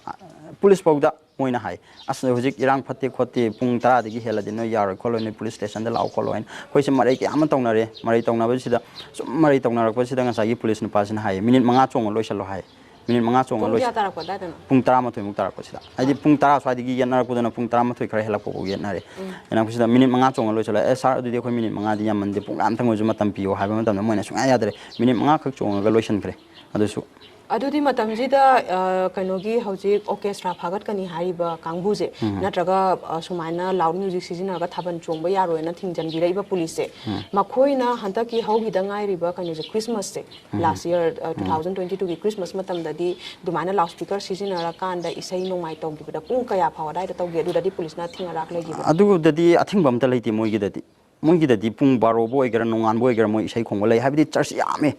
ꯄꯨꯂꯤꯁꯐꯥꯎꯗ ꯃꯣꯏꯅ ꯍꯥꯏ, "ꯑꯁ, ꯍꯧꯖꯤꯛ ꯏꯔꯥꯡ ꯐꯠꯇꯦ ꯈꯣꯠꯇꯦ, ꯄꯨꯡ ꯇꯔꯥꯗꯒꯤ ꯍꯦꯜꯂꯗꯤ ꯅꯣꯏ ꯌꯥꯔꯣꯏ ꯈꯣꯠꯂꯣꯏ, ꯅꯣꯏ ꯄꯨꯂꯤꯁ ꯁ꯭ꯇꯦꯁꯟꯗ ꯂꯥꯛꯑꯣ ꯈꯣꯠꯂꯣ" ꯍꯥꯏꯅ꯫ ꯑꯩꯈꯣꯏꯁꯦ ꯃꯔꯩ ꯀꯌꯥ ꯑꯃ ꯇꯧꯅꯔꯦ꯫ ꯃꯔꯩ ꯇꯧꯅꯕꯁꯤꯗ, ꯁꯨꯝ ꯃꯔꯩ ꯇꯧꯅꯔꯛꯄꯁꯤꯗ ꯉꯁꯥꯏꯒꯤ ꯄꯨꯂꯤꯁ ꯅꯨꯄꯥꯁꯤꯅ ꯍꯥꯏꯌꯦ, "ꯃꯤꯅꯤꯠ ꯃꯉꯥ ꯆꯣꯡꯉ ꯂꯣꯏꯁꯜꯂꯣ" ꯍꯥꯏ꯫ ꯃꯤꯅꯤꯠ ꯃꯉꯥ ꯆꯣꯡꯉ ꯄꯨꯡ ꯂꯣꯏꯁ-, ꯀꯌꯥ ꯇꯥꯔꯛꯄ ꯑꯗꯥꯏꯗꯅꯣ? ꯄꯨꯡ ꯇꯔꯥꯃꯥꯊꯣꯏꯃꯨꯛ ꯇꯥꯔꯛꯄꯁꯤꯗ꯫ ꯍꯥꯏꯗꯤ ꯄꯨꯡ ꯇꯔꯥ ꯁ꯭ꯋꯥꯏꯗꯒꯤ ꯌꯦꯠꯅꯔꯛꯄꯗꯨꯅ ꯄꯨꯡ ꯇꯔꯥꯃꯥꯊꯣꯏ ꯈꯔ ꯍꯦꯜꯂꯛꯄꯐꯥꯎ ꯌꯦꯠꯅꯔꯦ꯫ ꯎꯝ꯫ ꯌꯦꯠꯅꯔꯛꯄꯁꯤꯗ ꯃꯤꯅꯤꯠ ꯃꯉꯥ ꯆꯣꯡꯉ ꯂꯣꯏꯁꯤꯜꯂꯦ꯫ "ꯑꯦ, ꯁꯥꯔ, ꯑꯗꯨꯗꯤ ꯑꯩꯈꯣꯏ ꯃꯤꯅꯤꯠ ꯃꯉꯥꯗꯤ ꯌꯥꯝꯃꯟꯗꯦ, ꯄꯨꯡ ꯑꯃꯇꯪ ꯑꯣꯏꯔꯁꯨ ꯃꯇꯝ ꯄꯤꯌꯣ" ꯍꯥꯏꯕ ꯃꯇꯝꯗ ꯃꯣꯏꯅ ꯁꯨꯡꯌꯥ ꯌꯥꯗ꯭ꯔꯦ꯫ ꯃꯤꯅꯤꯠ ꯃꯉꯥꯈꯛ ꯆꯣꯡꯉꯒ ꯂꯣꯏꯁꯤꯟꯈ꯭ꯔꯦ꯫ ꯑꯗꯨꯁꯨ ꯑꯗꯨꯗꯤ ꯃꯇꯝꯁꯤꯗ, ꯑ, ꯀꯩꯅꯣꯒꯤ ꯍꯧꯖꯤꯛ ꯑꯣꯔꯀꯦꯁꯇ꯭ꯔꯥ ꯐꯥꯒꯠꯀꯅꯤ ꯍꯥꯏꯔꯤꯕ ꯀꯥꯡꯕꯨꯁꯦ, ꯎꯝ꯫ ꯅꯠꯇ꯭ꯔꯒ, ꯑ, ꯁꯨꯃꯥꯏꯅ ꯂꯥꯎꯠ ꯃ꯭ꯌꯨꯖꯤꯛ ꯁꯤꯖꯤꯟꯅꯔꯒ ꯊꯥꯕꯜ ꯆꯣꯡꯕ ꯌꯥꯔꯣꯏꯅ ꯊꯤꯡꯖꯤꯟꯕꯤꯔꯛꯏꯕ ꯄꯨꯂꯤꯁꯁꯦ, ꯎꯝ꯫ ꯃꯈꯣꯏꯅ ꯍꯟꯗꯛꯀꯤ ꯍꯧꯈꯤꯗ ꯉꯥꯏꯔꯤꯕ ꯀꯩꯅꯣꯁꯦ, ꯈ꯭ꯔꯤꯁꯃꯥꯁꯁꯦ, ꯎꯝ꯫ ꯂꯥꯁ ꯌꯔ, ꯑ, ꯎꯝ꯫ ꯇꯨ ꯊꯥꯎꯖꯟ ꯇ꯭ꯋꯦꯟꯇꯤ ꯇꯨꯒꯤ ꯈ꯭ꯔꯤꯁꯃꯥꯁ ꯃꯇꯝꯗꯗꯤ ꯑꯗꯨꯃꯥꯏꯅ ꯂꯥꯎꯠ ꯁ꯭ꯄꯤꯀꯔ ꯁꯤꯖꯤꯟꯅꯔꯀꯥꯟꯗ ꯏꯁꯩ ꯅꯣꯡꯃꯥꯏ ꯇꯧꯈꯤꯕꯗ ꯄꯨꯡ ꯀꯌꯥ ꯐꯥꯎ ꯑꯗꯥꯏꯗ ꯇꯧꯒꯦ? ꯑꯗꯨꯗꯗꯤ ꯄꯨꯂꯤꯁꯅ ꯑꯊꯤꯡ ꯑꯔꯥꯛ ꯂꯩꯈꯤꯕ꯭ꯔꯥ? ꯑꯗꯨꯗꯗꯤ ꯑꯊꯤꯡꯕ ꯑꯝꯇ ꯂꯩꯇꯦ ꯃꯣꯏꯒꯤꯗꯗꯤ꯫ ꯃꯣꯏꯒꯤꯗꯗꯤ ꯄꯨꯡ ꯕꯥꯔꯣꯕꯨ ꯑꯣꯏꯒꯦꯔꯥ, ꯅꯣꯡꯉꯥꯟꯕ ꯑꯣꯏꯒꯦꯔꯥ, ꯃꯣꯏ ꯏꯁꯩ ꯈꯣꯡꯕ ꯂꯩ꯫ ꯍꯥꯏꯕꯗꯤ ꯆꯔꯆ ꯌꯥꯝꯃꯦ꯫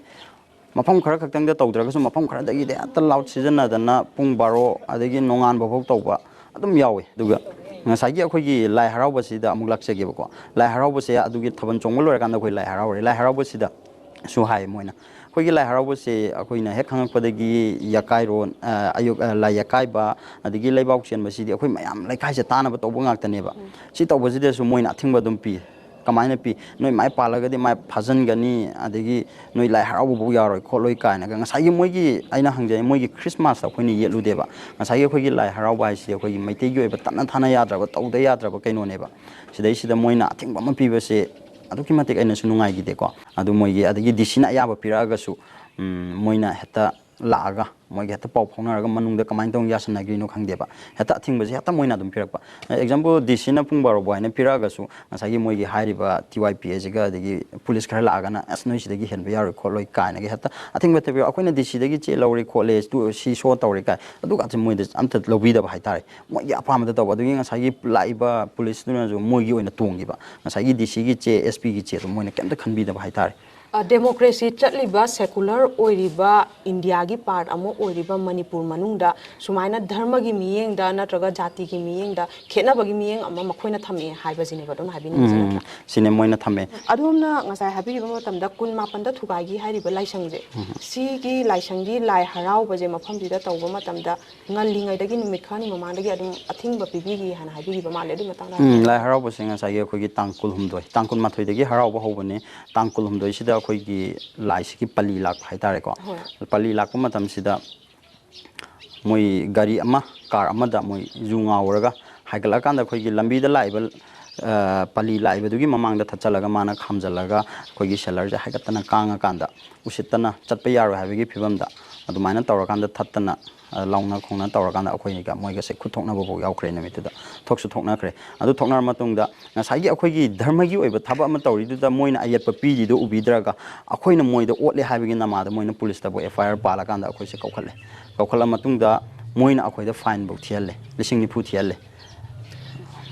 ꯃꯐꯝ ꯈꯔ ꯈꯛꯇꯪꯗ ꯇꯧꯗ꯭ꯔꯒꯁꯨ, ꯃꯐꯝ ꯈꯔꯗꯒꯤꯗꯤ ꯍꯦꯛꯇ ꯂꯥꯎꯠ ꯁꯤꯖꯤꯟꯅꯗꯅ ꯄꯨꯡ ꯕꯥꯔꯣ ꯑꯗꯒꯤ ꯅꯣꯡꯉꯥꯟꯕ ꯐꯥꯎ ꯇꯧꯕ ꯑꯗꯨꯝ ꯌꯥꯎꯋꯦ꯫ ꯑꯗꯨꯒ ꯉꯁꯥꯏꯒꯤ ꯑꯩꯈꯣꯏꯒꯤ ꯂꯥꯏ ꯍꯔꯥꯎꯕꯁꯤꯗ ꯑꯃꯨꯛ ꯂꯥꯛꯆꯒꯦꯕꯀꯣ꯫ ꯂꯥꯏ ꯍꯔꯥꯎꯕꯁꯦ ꯑꯗꯨꯒꯤ ꯊꯥꯕꯜ ꯆꯣꯡꯕ ꯂꯣꯏꯔꯀꯥꯟꯗ ꯑꯩꯈꯣꯏ ꯂꯥꯏ ꯍꯔꯥꯎꯔꯦ꯫ ꯂꯥꯏ ꯍꯔꯥꯎꯕꯁꯤꯗꯁꯨ ꯍꯥꯏ ꯃꯣꯏꯅ, ꯑꯩꯈꯣꯏꯒꯤ ꯂꯥꯏ ꯍꯔꯥꯎꯕꯁꯦ ꯑꯩꯈꯣꯏꯅ ꯍꯦꯛ ꯈꯪꯉꯛꯄꯗꯒꯤ ꯌꯥꯀꯥꯏꯔꯣꯟ, ꯑ, ꯑꯌꯨꯛ, ꯑ, ꯂꯥꯏ ꯌꯥꯀꯥꯏꯕ, ꯑꯗꯒꯤ ꯂꯩꯕꯥꯛ ꯆꯦꯟꯕꯁꯤꯗꯤ ꯑꯩꯈꯣꯏ ꯃꯌꯥꯝ ꯂꯩꯀꯥꯏꯁꯦ ꯇꯥꯅꯕ ꯇꯧꯕ ꯉꯥꯛꯇꯅꯦꯕ꯫ ꯎꯝ꯫ ꯁꯤ ꯇꯧꯕꯁꯤꯗꯁꯨ ꯃꯣꯏꯅ ꯑꯊꯤꯡꯕ ꯑꯗꯨꯝ ꯄꯤ꯫ ꯀꯃꯥꯏꯅ ꯄꯤ? "ꯅꯣꯏ ꯃꯥꯏ ꯄꯥꯜꯂꯒꯗꯤ ꯃꯥꯏ ꯐꯥꯖꯤꯟꯒꯅꯤ, ꯑꯗꯒꯤ ꯅꯣꯏ ꯂꯥꯏ ꯍꯔꯥꯎꯕꯐꯥꯎ ꯌꯥꯔꯣꯏ ꯈꯣꯠꯂꯣꯏ" ꯀꯥꯏꯅꯒ ꯉꯁꯥꯏꯒꯤ ꯃꯣꯏꯒꯤ, ꯑꯩꯅ ꯍꯪꯖꯩ, ꯃꯣꯏꯒꯤ ꯈ꯭ꯔꯤꯁꯃꯥꯁꯇ ꯑꯩꯈꯣꯏꯅ ꯌꯦꯠꯂꯨꯗꯦꯕ꯫ ꯉꯁꯥꯏꯒꯤ ꯑꯩꯈꯣꯏꯒꯤ ꯂꯥꯏ ꯍꯔꯥꯎꯕ ꯍꯥꯏꯁꯤꯗꯤ ꯑꯩꯈꯣꯏꯒꯤ ꯃꯩꯇꯩꯒꯤ ꯑꯣꯏꯕ ꯇꯠꯅ ꯊꯥꯅ ꯌꯥꯗ꯭ꯔꯕ, ꯇꯧꯗ ꯌꯥꯗ꯭ꯔꯕ ꯀꯩꯅꯣꯅꯦꯕ꯫ ꯁꯤꯗꯩꯁꯤꯗ ꯃꯣꯏꯅ ꯑꯊꯤꯡꯕ ꯑꯃ ꯄꯤꯕꯁꯦ ꯑꯗꯨꯛꯀꯤ ꯃꯇꯤꯛ ꯑꯩꯅꯁꯨ ꯅꯨꯡꯉꯥꯏꯈꯤꯗꯦꯀꯣ꯫ ꯑꯗꯨ ꯃꯣꯏꯒꯤ, ꯑꯗꯒꯤ ꯗꯤ ꯁꯤꯅ ꯑꯌꯥꯕ ꯄꯤꯔꯛꯑꯒꯁꯨ, ꯎꯝ, ꯃꯣꯏꯅ ꯍꯦꯛꯇ ꯂꯥꯛꯑꯒ ꯃꯣꯏꯒ ꯍꯦꯛꯇ ꯄꯥꯎ ꯐꯥꯎꯅꯔꯒ ꯃꯅꯨꯡꯗ ꯀꯃꯥꯏꯅ ꯇꯧꯅ ꯌꯥꯁꯟꯅꯈ꯭ꯔꯤꯅꯣ ꯈꯪꯗꯦꯕ, ꯍꯦꯛꯇ ꯑꯊꯤꯡꯕꯁꯦ ꯍꯦꯛꯇ ꯃꯣꯏꯅ ꯑꯗꯨꯝ ꯄꯤꯔꯛꯄ꯫ ꯑꯦꯛꯖꯥꯝꯄꯜ, ꯗꯤ ꯁꯤꯅ ꯄꯨꯡ ꯕꯥꯔꯣ ꯐꯥꯎ ꯍꯥꯏꯅ ꯄꯤꯔꯛꯑꯒꯁꯨ, ꯉꯁꯥꯏꯒꯤ ꯃꯣꯏꯒꯤ ꯍꯥꯏꯔꯤꯕ ꯇꯤ ꯋꯥꯏ ꯄꯤ ꯑꯦꯁꯤꯒ ꯑꯗꯒꯤ ꯄꯨꯂꯤꯁ ꯈꯔ ꯂꯥꯛꯑꯒꯅ, "ꯑꯁ, ꯅꯣꯏ ꯁꯤꯗꯒꯤ ꯍꯦꯟꯕ ꯌꯥꯔꯣꯏ ꯈꯣꯠꯂꯣꯏ" ꯀꯥꯏꯅꯒ ꯍꯦꯛꯇ ꯑꯊꯤꯡꯕ ꯍꯦꯛꯇ ꯄꯤꯔꯛꯑꯣ꯫ "ꯑꯩꯈꯣꯏꯅ ꯗꯤ ꯁꯤꯗꯒꯤ ꯆꯦ ꯂꯧꯔꯦ ꯈꯣꯠꯂꯦ, ꯁꯤ ꯁꯣ ꯇꯧꯔꯦ" ꯀꯥꯏ, ꯑꯗꯨꯒꯁꯦ ꯃꯣꯏꯗ ꯑꯝꯇ ꯂꯧꯕꯤꯗꯕ ꯍꯥꯏꯇꯥꯔꯦ꯫ ꯃꯣꯏꯒꯤ ꯑꯄꯥꯝꯕꯗ ꯇꯧꯕ꯫ ꯑꯗꯨꯒꯤ ꯉꯁꯥꯏꯒꯤ ꯂꯥꯛꯏꯕ ꯄꯨꯂꯤꯁꯇꯨꯅꯁꯨ ꯃꯣꯏꯒꯤ ꯑꯣꯏꯅ ꯇꯣꯡꯈꯤꯕ꯫ ꯉꯁꯥꯏꯒꯤ ꯗꯤ ꯁꯤꯒꯤ ꯆꯦ, ꯑꯦꯁ ꯄꯤꯒꯤ ꯆꯦꯗꯣ ꯃꯣꯏꯅ ꯀꯩꯝꯇ ꯈꯟꯕꯤꯗꯕ ꯍꯥꯏꯇꯥꯔꯦ꯫ ꯑ, democracy ꯆꯠꯂꯤꯕ, secular ꯑꯣꯏꯔꯤꯕ ꯏꯟꯗꯤꯌꯥꯒꯤ part ꯑꯃ ꯑꯣꯏꯔꯤꯕ ꯃꯅꯤꯄꯨꯔ ꯃꯅꯨꯡꯗ ꯁꯨꯃꯥꯏꯅ ꯙꯔꯃꯒꯤ ꯃꯤꯠꯌꯦꯡꯗ ꯅꯠꯇ꯭ꯔꯒ ꯖꯥꯇꯤꯒꯤ ꯃꯤꯠꯌꯦꯡꯗ ꯈꯦꯠꯅꯕꯒꯤ ꯃꯤꯠꯌꯦꯡ ꯑꯃ ꯃꯈꯣꯏꯅ ꯊꯝꯃꯛꯑꯦ ꯍꯥꯏꯕꯁꯤꯅꯦꯕ ꯑꯗꯣꯝꯅ ꯍꯥꯏꯕꯤꯅꯤꯡꯉꯤꯁꯦ, ꯎꯝ, ꯅꯠꯇ꯭ꯔꯥ? ꯁꯤꯅꯦ ꯃꯣꯏꯅ ꯊꯝꯃꯦ꯫ ꯑꯗꯣꯝꯅ ꯉꯁꯥꯏ ꯍꯥꯏꯕꯤꯈꯤꯕ ꯃꯇꯝꯗ ꯀꯨꯟ ꯃꯥꯄꯟꯗ ꯊꯨꯒꯥꯏꯈꯤ ꯍꯥꯏꯔꯤꯕ ꯂꯥꯏꯁꯪꯁꯦ, ꯎꯝ꯫ ꯁꯤꯒꯤ ꯂꯥꯏꯁꯪꯒꯤ ꯂꯥꯏ ꯍꯔꯥꯎꯕꯁꯦ ꯃꯐꯝꯁꯤꯗ ꯇꯧꯕ ꯃꯇꯝꯗ ꯉꯜꯂꯤꯉꯩꯗꯒꯤ ꯅꯨꯃꯤꯠ ꯈꯔꯅꯤ ꯃꯃꯥꯡꯗꯒꯤ ꯑꯗꯨꯝ ꯑꯊꯤꯡꯕ ꯄꯤꯕꯤꯈꯤ ꯍꯥꯏꯅ ꯍꯥꯏꯕꯤꯈꯤꯕ ꯃꯥꯜꯂꯦ꯫ ꯑꯗꯨꯒꯤ ꯃꯇꯥꯡꯗ ꯎꯝ, ꯍꯥꯏꯕꯤꯌꯨ꯫ ꯂꯥꯏ ꯍꯔꯥꯎꯕꯁꯦ ꯉꯁꯥꯏꯒꯤ ꯑꯩꯈꯣꯏꯒꯤ ꯇꯥꯡ ꯀꯨꯟꯍꯨꯝꯗꯣꯏ, ꯇꯥꯡ ꯀꯨꯟꯃꯥꯊꯣꯏꯗꯒꯤ ꯍꯔꯥꯎꯕ ꯍꯧꯕꯅꯦ꯫ ꯇꯥꯡ ꯀꯨꯟꯍꯨꯝꯗꯣꯏꯁꯤꯗ ꯑꯩꯈꯣꯏꯒꯤ ꯂꯥꯏꯁꯤꯒꯤ ꯄꯂꯤ ꯂꯥꯛꯄ ꯍꯥꯏꯇꯥꯔꯦꯀꯣ꯫ ꯍꯣꯏ꯫ ꯄꯂꯤ ꯂꯥꯛꯄ ꯃꯇꯝꯁꯤꯗ ꯃꯣꯏ ꯒꯥꯔꯤ ꯑꯃ, car ꯑꯃꯗ ꯃꯣꯏ ꯌꯨ ꯉꯥꯎꯔꯒ ꯍꯥꯏꯒꯠꯂꯛꯑꯀꯥꯟꯗ ꯑꯩꯈꯣꯏꯒꯤ ꯂꯝꯕꯤꯗ ꯂꯥꯛꯏꯕ, ꯑ, ꯄꯂꯤ ꯂꯥꯛꯏꯕꯗꯨꯒꯤ ꯃꯃꯥꯡꯗ ꯊꯠꯆꯜꯂꯒ ꯃꯥꯅ ꯈꯥꯝꯖꯜꯂꯒ ꯑꯩꯈꯣꯏꯒꯤ sellerꯁꯦ ꯍꯥꯏꯒꯠꯇꯅ ꯀꯥꯡꯉꯀꯥꯟꯗ ꯎꯁꯤꯠꯇꯅ ꯆꯠꯄ ꯌꯥꯔꯣꯏ ꯍꯥꯏꯕꯒꯤ ꯐꯤꯕꯝꯗ ꯑꯗꯨꯃꯥꯏꯅ ꯇꯧꯔꯀꯥꯟꯗ ꯊꯠꯇꯅ, ꯑ, ꯂꯥꯎꯅ ꯈꯣꯡꯅ ꯇꯧꯔꯀꯥꯟꯗ ꯑꯩꯈꯣꯏꯒ ꯃꯣꯏꯒꯁꯦ ꯈꯨꯠ ꯊꯣꯛꯅꯕꯐꯥꯎ ꯌꯥꯎꯈ꯭ꯔꯦ ꯅꯨꯃꯤꯠꯇꯨꯗ꯫ ꯊꯣꯛꯁꯨ ꯊꯣꯛꯅꯈ꯭ꯔꯦ꯫ ꯑꯗꯨ ꯊꯣꯛꯅꯔ ꯃꯇꯨꯡꯗ ꯉꯁꯥꯏꯒꯤ ꯑꯩꯈꯣꯏꯒꯤ ꯙꯔꯃꯒꯤ ꯑꯣꯏꯕ ꯊꯕꯛ ꯑꯃ ꯇꯧꯔꯤꯗꯨꯗ ꯃꯣꯏꯅ ꯑꯌꯦꯠꯄ ꯄꯤꯔꯤꯗꯨ ꯎꯕꯤꯗ꯭ꯔꯒ ꯑꯩꯈꯣꯏꯅ ꯃꯣꯏꯗ ꯑꯣꯠꯂꯦ ꯍꯥꯏꯕꯒꯤ ꯅꯃꯥꯗ ꯃꯣꯏꯅ policeꯇꯕꯨ F I R ꯄꯥꯜꯂꯀꯥꯟꯗ ꯑꯩꯈꯣꯏꯁꯦ ꯀꯧꯈꯠꯂꯦ꯫ ꯀꯧꯈꯠꯂ ꯃꯇꯨꯡꯗ ꯃꯣꯏꯅ ꯑꯩꯈꯣꯏꯗ fineꯐꯧ ꯊꯤꯍꯜꯂꯦ, ꯂꯤꯁꯤꯡ ꯅꯤꯐꯨ ꯊꯤꯍꯜꯂꯦ꯫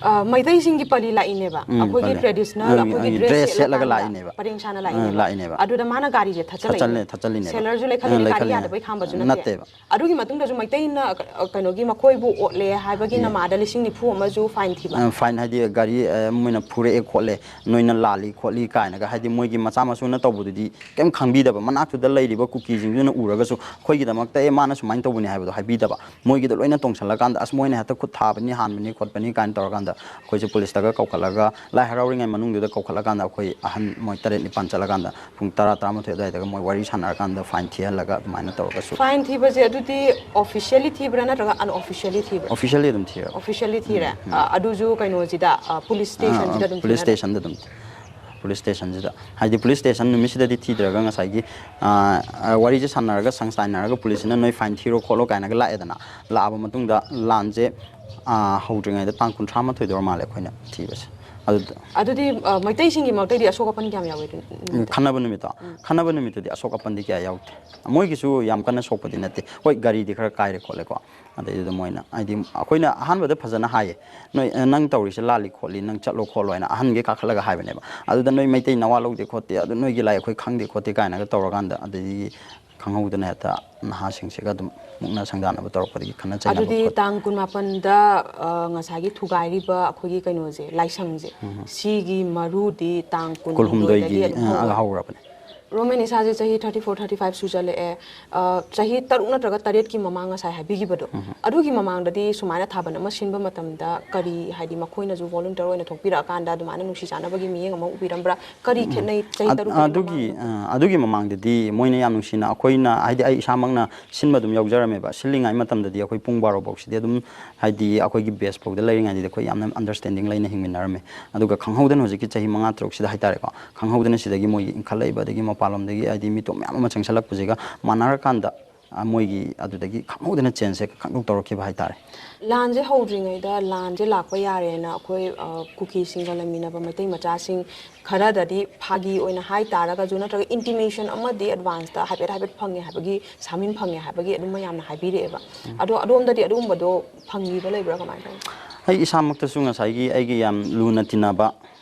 ꯑ, ꯃꯩꯇꯩꯁꯤꯡꯒꯤ ꯄꯂꯤ ꯂꯥꯛꯏꯅꯦꯕ꯫ ꯎꯝ, ꯑꯩꯈꯣꯏꯒꯤ ꯄꯂꯤ꯫ Traditional, ꯑ, ꯑꯩꯈꯣꯏꯒꯤ ꯑ, dress dress ꯁꯦꯠꯂꯒ ꯁꯦꯠꯂꯀꯥꯟꯗ ꯂꯥꯛꯏꯅꯦꯕ꯫ ꯄꯔꯦꯡ ꯁꯥꯅ ꯑ, ꯂꯥꯛꯏꯅꯦꯕ꯫ ꯂꯥꯛꯏꯅꯦꯕ꯫ ꯑꯗꯨꯗ ꯃꯥꯅ ꯒꯥꯔꯤꯁꯦ ꯊꯠꯆꯜꯂꯛꯏꯅꯦ꯫ ꯊꯠꯆꯜꯂꯦ, ꯊꯠꯆꯜꯂꯤꯅꯦꯕ꯫ Sellerꯁꯨ ꯂꯩꯈꯠꯂꯤꯅꯦ, ꯑ, ꯒꯥꯔꯤ ꯂꯩꯈꯠꯂꯤꯅꯦ꯫ ꯌꯥꯗꯕꯩ ꯈꯥꯝꯕꯁꯨ ꯅꯠꯇꯦ꯫ ꯅꯠꯇꯦꯕ꯫ ꯑꯗꯨꯒꯤ ꯃꯇꯨꯡꯗꯁꯨ ꯃꯩꯇꯩꯅ, ꯑ, ꯀꯩꯅꯣꯒꯤ ꯃꯈꯣꯏꯕꯨ ꯑꯣꯠꯂꯦ ꯍꯥꯏꯕꯒꯤ ꯌꯦ꯫ ꯅꯃꯥꯗ ꯂꯤꯁꯤꯡ ꯅꯤꯐꯨ ꯑꯃꯁꯨ fine ꯊꯤꯕ꯫ ꯑ, fine ꯍꯥꯏꯗꯤ ꯒꯥꯔꯤ, ꯑ, ꯃꯣꯏꯅ ꯐꯨꯔꯛꯑꯦ ꯈꯣꯠꯂꯦ, ꯅꯣꯏꯅ ꯂꯥꯜꯂꯤ ꯈꯣꯠꯂꯤ ꯀꯥꯏꯅꯒ, ꯍꯥꯏꯗꯤ ꯃꯣꯏꯒꯤ ꯃꯆꯥ ꯃꯁꯨꯅ ꯇꯧꯕꯗꯨꯗꯤ ꯀꯩꯝ ꯈꯪꯕꯤꯗꯕ, ꯃꯅꯥꯛꯇꯨꯗ ꯂꯩꯔꯤꯕ ꯀꯨꯀꯤꯁꯤꯡꯗꯨꯅ ꯎꯔꯒꯁꯨ ꯑꯩꯈꯣꯏꯒꯤꯗꯃꯛꯇ, "ꯑꯦ, ꯃꯥꯅ ꯁꯨꯃꯥꯏꯅ ꯇꯧꯕꯅꯤ" ꯍꯥꯏꯕꯗꯣ ꯍꯥꯏꯕꯤꯗꯕ꯫ ꯃꯣꯏꯒꯤꯗ ꯂꯣꯏꯅ ꯇꯣꯡꯁꯜꯂꯀꯥꯟꯗ, "ꯑꯁ, ꯃꯣꯏꯅ ꯍꯦꯛꯇ ꯈꯨꯠ ꯊꯥꯕꯅꯤ, ꯍꯥꯟꯕꯅꯤ ꯈꯣꯠꯄꯅꯤ" ꯀꯥꯏꯅ ꯇꯧꯔꯀꯥꯟꯗ ꯑꯩꯈꯣꯏꯁꯦ policeꯇꯒ ꯀꯧꯈꯠꯂꯒ, ꯂꯥꯏ ꯍꯔꯥꯎꯔꯤꯉꯩ ꯃꯅꯨꯡꯗꯨꯗ ꯀꯧꯈꯠꯂꯀꯥꯟꯗ ꯑꯩꯈꯣꯏ ꯑꯍꯟ ꯃꯣꯏ ꯇꯔꯦꯠ ꯅꯤꯄꯥꯟ ꯆꯠꯂꯀꯥꯟꯗ ꯄꯨꯡ ꯇꯔꯥ, ꯇꯔꯥꯃꯥꯊꯣꯏ ꯑꯗꯨꯋꯥꯏꯗꯒ ꯃꯣꯏ ꯋꯥꯔꯤ ꯁꯥꯟꯅꯔꯀꯥꯟꯗ fine ꯊꯤꯍꯜꯂꯒ ꯑꯗꯨꯃꯥꯏꯅ ꯇꯧꯔꯒꯁꯨ꯫ Fine ꯊꯤꯕꯁꯦ ꯑꯗꯨꯗꯤ officially ꯊꯤꯕ꯭ꯔꯥ ꯅꯠꯇ꯭ꯔꯒ unofficially ꯊꯤꯕ꯭ꯔꯥ? Officially ꯑꯗꯨꯝ ꯊꯤꯔꯕ꯫ Officially ꯊꯤꯔꯦ꯫ ꯎꯝ, ꯎꯝ꯫ ꯑ, ꯑꯗꯨꯁꯨ ꯀꯩꯅꯣꯁꯤꯗ, ꯑ, police ꯑ, stationꯁꯤꯗ ꯑ, ꯑꯗꯨꯝ police ꯊꯤꯅꯔꯦ? Stationꯗ ꯑꯗꯨꯝ ꯊꯤ-, police stationꯁꯤꯗ꯫ ꯍꯥꯏꯗꯤ police station ꯅꯨꯃꯤꯠꯁꯤꯗꯗꯤ ꯊꯤꯗ꯭ꯔꯒ ꯉꯁꯥꯏꯒꯤ, ꯑ, ꯑ, ꯋꯥꯔꯤꯁꯦ ꯁꯥꯟꯅꯔꯒ, ꯁꯪꯁ ꯇꯥꯏꯅꯔꯒ policeꯁꯤꯅ "ꯅꯣꯏ fine ꯊꯤꯔꯣ ꯈꯣꯠꯂꯣ" ꯀꯥꯏꯅꯒ ꯂꯥꯛꯑꯦꯗꯅ꯫ ꯂꯥꯛꯑꯕ ꯃꯇꯨꯡꯗ ꯂꯥꯟꯁꯦ, ꯑ, ꯍꯧꯗ꯭ꯔꯤꯉꯩꯗ ꯇꯥꯡ ꯀꯨꯟꯊ꯭ꯔꯥ ꯃꯥꯊꯣꯏꯗ ꯑꯣꯏꯔ ꯃꯥꯜꯂꯦ ꯑꯩꯈꯣꯏꯅ ꯊꯤꯕꯁꯦ꯫ ꯑꯗꯨꯗ ꯑꯗꯨꯗꯤ, ꯑ, ꯃꯩꯇꯩꯁꯤꯡꯒꯤ ꯃꯔꯛꯇꯩꯗꯤ ꯑꯁꯣꯛ ꯑꯄꯟ ꯀꯌꯥꯝ ꯌꯥꯎꯏ ꯑꯗꯨ ꯅꯨꯃꯤꯠꯇ? ꯈꯟꯅꯕ ꯅꯨꯃꯤꯠꯇꯣ? ꯎꯝ꯫ ꯈꯟꯅꯕ ꯅꯨꯃꯤꯠꯇꯨꯗꯤ ꯑꯁꯣꯛ ꯑꯄꯟꯗꯤ ꯀꯌꯥ ꯌꯥꯎꯗꯦ꯫ ꯃꯣꯏꯒꯤꯁꯨ ꯌꯥꯝ ꯀꯟꯅ ꯁꯣꯛꯄꯗꯤ ꯅꯠꯇꯦ꯫ ꯍꯣꯏ, ꯒꯥꯔꯤꯗꯤ ꯈꯔ ꯀꯥꯏꯔꯦ ꯈꯣꯠꯂꯦꯀꯣ꯫ ꯑꯗꯩꯗꯨꯗ ꯃꯣꯏꯅ ꯍꯥꯏꯗꯤ ꯑꯩꯈꯣꯏꯅ ꯑꯍꯥꯟꯕꯗ ꯐꯖꯅ ꯍꯥꯏꯌꯦ, "ꯅꯣꯏ, ꯑ, ꯅꯪ ꯇꯧꯔꯤꯁꯦ ꯂꯥꯜꯂꯤ ꯈꯣꯠꯂꯤ, ꯅꯪ ꯆꯠꯂꯣ ꯈꯣꯠꯂꯣ" ꯍꯥꯏꯅ ꯑꯍꯟꯒꯤ ꯀꯥꯈꯠꯂꯒ ꯍꯥꯏꯕꯅꯦꯕ꯫ ꯑꯗꯨꯗ "ꯅꯣꯏ ꯃꯩꯇꯩ ꯅꯋꯥ ꯂꯧꯗꯦ ꯈꯣꯠꯇꯦ, ꯑꯗꯨ ꯅꯣꯏꯒꯤ ꯂꯥꯏ ꯑꯩꯈꯣꯏ ꯈꯪꯗꯦ ꯈꯣꯠꯇꯦ" ꯀꯥꯏꯅꯒ ꯇꯧꯔꯀꯥꯟꯗ, ꯑꯗꯩꯗꯤ ꯈꯪꯍꯧꯗꯅ ꯍꯦꯛꯇ ꯅꯍꯥꯁꯤꯡꯁꯤꯒ ꯑꯗꯨꯝ ꯃꯨꯛꯅ ꯁꯪꯗꯥꯅꯕ ꯇꯧꯔꯛꯄꯗꯒꯤ ꯈꯠꯅ ꯆꯩꯅꯕ ꯑꯗꯨꯗꯤ ꯈꯣꯠꯄ꯫ ꯇꯥꯡ ꯀꯨꯟꯃꯥꯄꯟꯗ, ꯑ, ꯉꯁꯥꯏꯒꯤ ꯊꯨꯒꯥꯏꯔꯤꯕ ꯑꯩꯈꯣꯏꯒꯤ ꯀꯩꯅꯣꯁꯦ, ꯂꯥꯏꯁꯪꯁꯦ, ꯁꯤꯒꯤ ꯃꯔꯨꯗꯤ ꯇꯥꯡ ꯀꯨꯟꯍꯨꯝꯗꯣꯏꯗꯒꯤ ꯀꯨꯟꯍꯨꯝꯗꯣꯏꯒꯤ, ꯑꯗꯨꯝ ꯑ, ꯍꯧꯕ꯫ ꯍꯧꯔꯕꯅꯦ꯫ ꯔꯣꯃꯦꯟ ꯏꯁꯥꯁꯦ ꯆꯍꯤ thirty four, thirty five ꯁꯨꯖꯜꯂꯛꯑꯦ꯫ ꯑ, ꯆꯍꯤ ꯇꯔꯨꯛ ꯅꯠꯇ꯭ꯔꯒ ꯇꯔꯦꯠꯀꯤ ꯃꯃꯥꯡ ꯉꯁꯥꯏ ꯍꯥꯏꯕꯤꯈꯤꯕꯗꯣ, ꯑꯗꯨꯒꯤ ꯃꯃꯥꯡꯗꯗꯤ ꯁꯨꯃꯥꯏꯅ ꯊꯥꯕꯜ ꯑꯃ ꯁꯤꯟꯕ ꯃꯇꯝꯗ ꯀꯔꯤ, ꯍꯥꯏꯗꯤ ꯃꯈꯣꯏꯅꯁꯨ volunteer ꯑꯣꯏꯅ ꯊꯣꯛꯄꯤꯔꯛꯑꯀꯥꯟꯗ ꯑꯗꯨꯃꯥꯏꯅ ꯅꯨꯡꯁꯤ ꯆꯥꯟꯅꯕꯒꯤ ꯃꯤꯠꯌꯦꯡ ꯑꯃ ꯎꯕꯤꯔꯝꯕ꯭ꯔꯥ? ꯀꯔꯤ ꯈꯦꯠꯅꯩ ꯆꯍꯤ ꯑꯗ-, ꯇꯔꯨꯛ ꯑꯗꯨꯒꯤ, ꯃꯃꯥꯡꯗ? ꯑ, ꯑꯗꯨꯒꯤ ꯃꯃꯥꯡꯗꯗꯤ ꯃꯣꯏꯅ ꯌꯥꯝ ꯅꯨꯡꯁꯤꯅ, ꯑꯩꯈꯣꯏꯅ, ꯍꯥꯏꯗꯤ ꯑꯩ ꯏꯁꯥꯃꯛꯅ ꯁꯤꯟꯕ ꯑꯗꯨꯝ ꯌꯥꯎꯖꯔꯝꯃꯦꯕ꯫ ꯁꯤꯜꯂꯤꯉꯩ ꯃꯇꯝꯗꯗꯤ ꯑꯩꯈꯣꯏ ꯄꯨꯡ ꯕꯥꯔꯣ ꯐꯥꯎꯁꯤꯗꯤ ꯑꯗꯨꯝ, ꯍꯥꯏꯗꯤ ꯑꯩꯈꯣꯏꯒꯤ batch ꯐꯥꯎꯗ ꯂꯩꯔꯤꯉꯩꯗꯗꯤ ꯑꯩꯈꯣꯏ ꯌꯥꯝꯅ understanding ꯂꯩꯅ ꯍꯤꯡꯃꯤꯟꯅꯔꯝꯃꯦ꯫ ꯑꯗꯨꯒ ꯈꯪꯍꯧꯗꯅ ꯍꯧꯖꯤꯛꯀꯤ ꯆꯍꯤ ꯃꯉꯥ ꯇꯔꯨꯛꯁꯤꯗ ꯍꯥꯏꯇꯥꯔꯦꯀꯣ, ꯈꯪꯍꯧꯗꯅ ꯁꯤꯗꯒꯤ ꯃꯣꯏꯒꯤ ꯏꯟꯈꯠꯂꯛꯏꯕ, ꯑꯗꯒꯤ ꯃꯄꯥꯟꯂꯣꯝꯗꯒꯤ ꯍꯥꯏꯗꯤ ꯃꯤꯇꯣꯞ ꯃꯌꯥꯝ ꯑꯃ ꯆꯪꯁꯤꯜꯂꯛꯄꯁꯤꯒ ꯃꯥꯟꯅꯔꯀꯥꯟꯗ, ꯑ, ꯃꯣꯏꯒꯤ ꯑꯗꯨꯗꯒꯤ ꯈꯪꯍꯧꯗꯅ changeꯁꯦ ꯈꯪꯗꯣꯛ ꯇꯧꯔꯛꯈꯤꯕ ꯍꯥꯏꯇꯥꯔꯦ꯫ ꯂꯥꯟꯁꯦ ꯍꯧꯗ꯭ꯔꯤꯉꯩꯗ ꯂꯥꯟꯁꯦ ꯂꯥꯛꯄ ꯌꯥꯔꯦꯅ ꯑꯩꯈꯣꯏ, ꯑ, ꯀꯨꯀꯤꯁꯤꯡꯒ ꯂꯩꯃꯤꯟꯅꯕ ꯃꯩꯇꯩ ꯃꯆꯥꯁꯤꯡ ꯈꯔꯗꯗꯤ ꯐꯥꯒꯤ ꯑꯣꯏꯅ ꯍꯥꯏ ꯇꯥꯔꯒꯁꯨ, ꯅꯠꯇ꯭ꯔꯒ intimation ꯑꯃꯗꯤ advanceꯇ ꯍꯥꯏꯐꯦꯠ ꯍꯥꯏꯐꯦꯠ ꯐꯪꯉꯦ ꯍꯥꯏꯕꯒꯤ, ꯁꯥꯃꯤꯟ ꯐꯪꯉꯦ ꯍꯥꯏꯕꯒꯤ ꯑꯗꯨꯝ ꯃꯌꯥꯝꯅ ꯍꯥꯏꯕꯤꯔꯛꯑꯦꯕ꯫ ꯑꯗꯣ ꯑꯗꯣꯝꯗꯗꯤ ꯑꯗꯨꯒꯨꯝꯕꯗꯣ ꯐꯪꯈꯤꯕ ꯂꯩꯕ꯭ꯔꯥ, ꯀꯃꯥꯏꯅ ꯇꯧꯋꯤ? ꯑꯩ ꯏꯁꯥꯃꯛꯇꯁꯨ ꯉꯁꯥꯏꯒꯤ ꯑꯩꯒꯤ ꯌꯥꯝ ꯂꯨꯅ ꯇꯤꯟꯅꯕ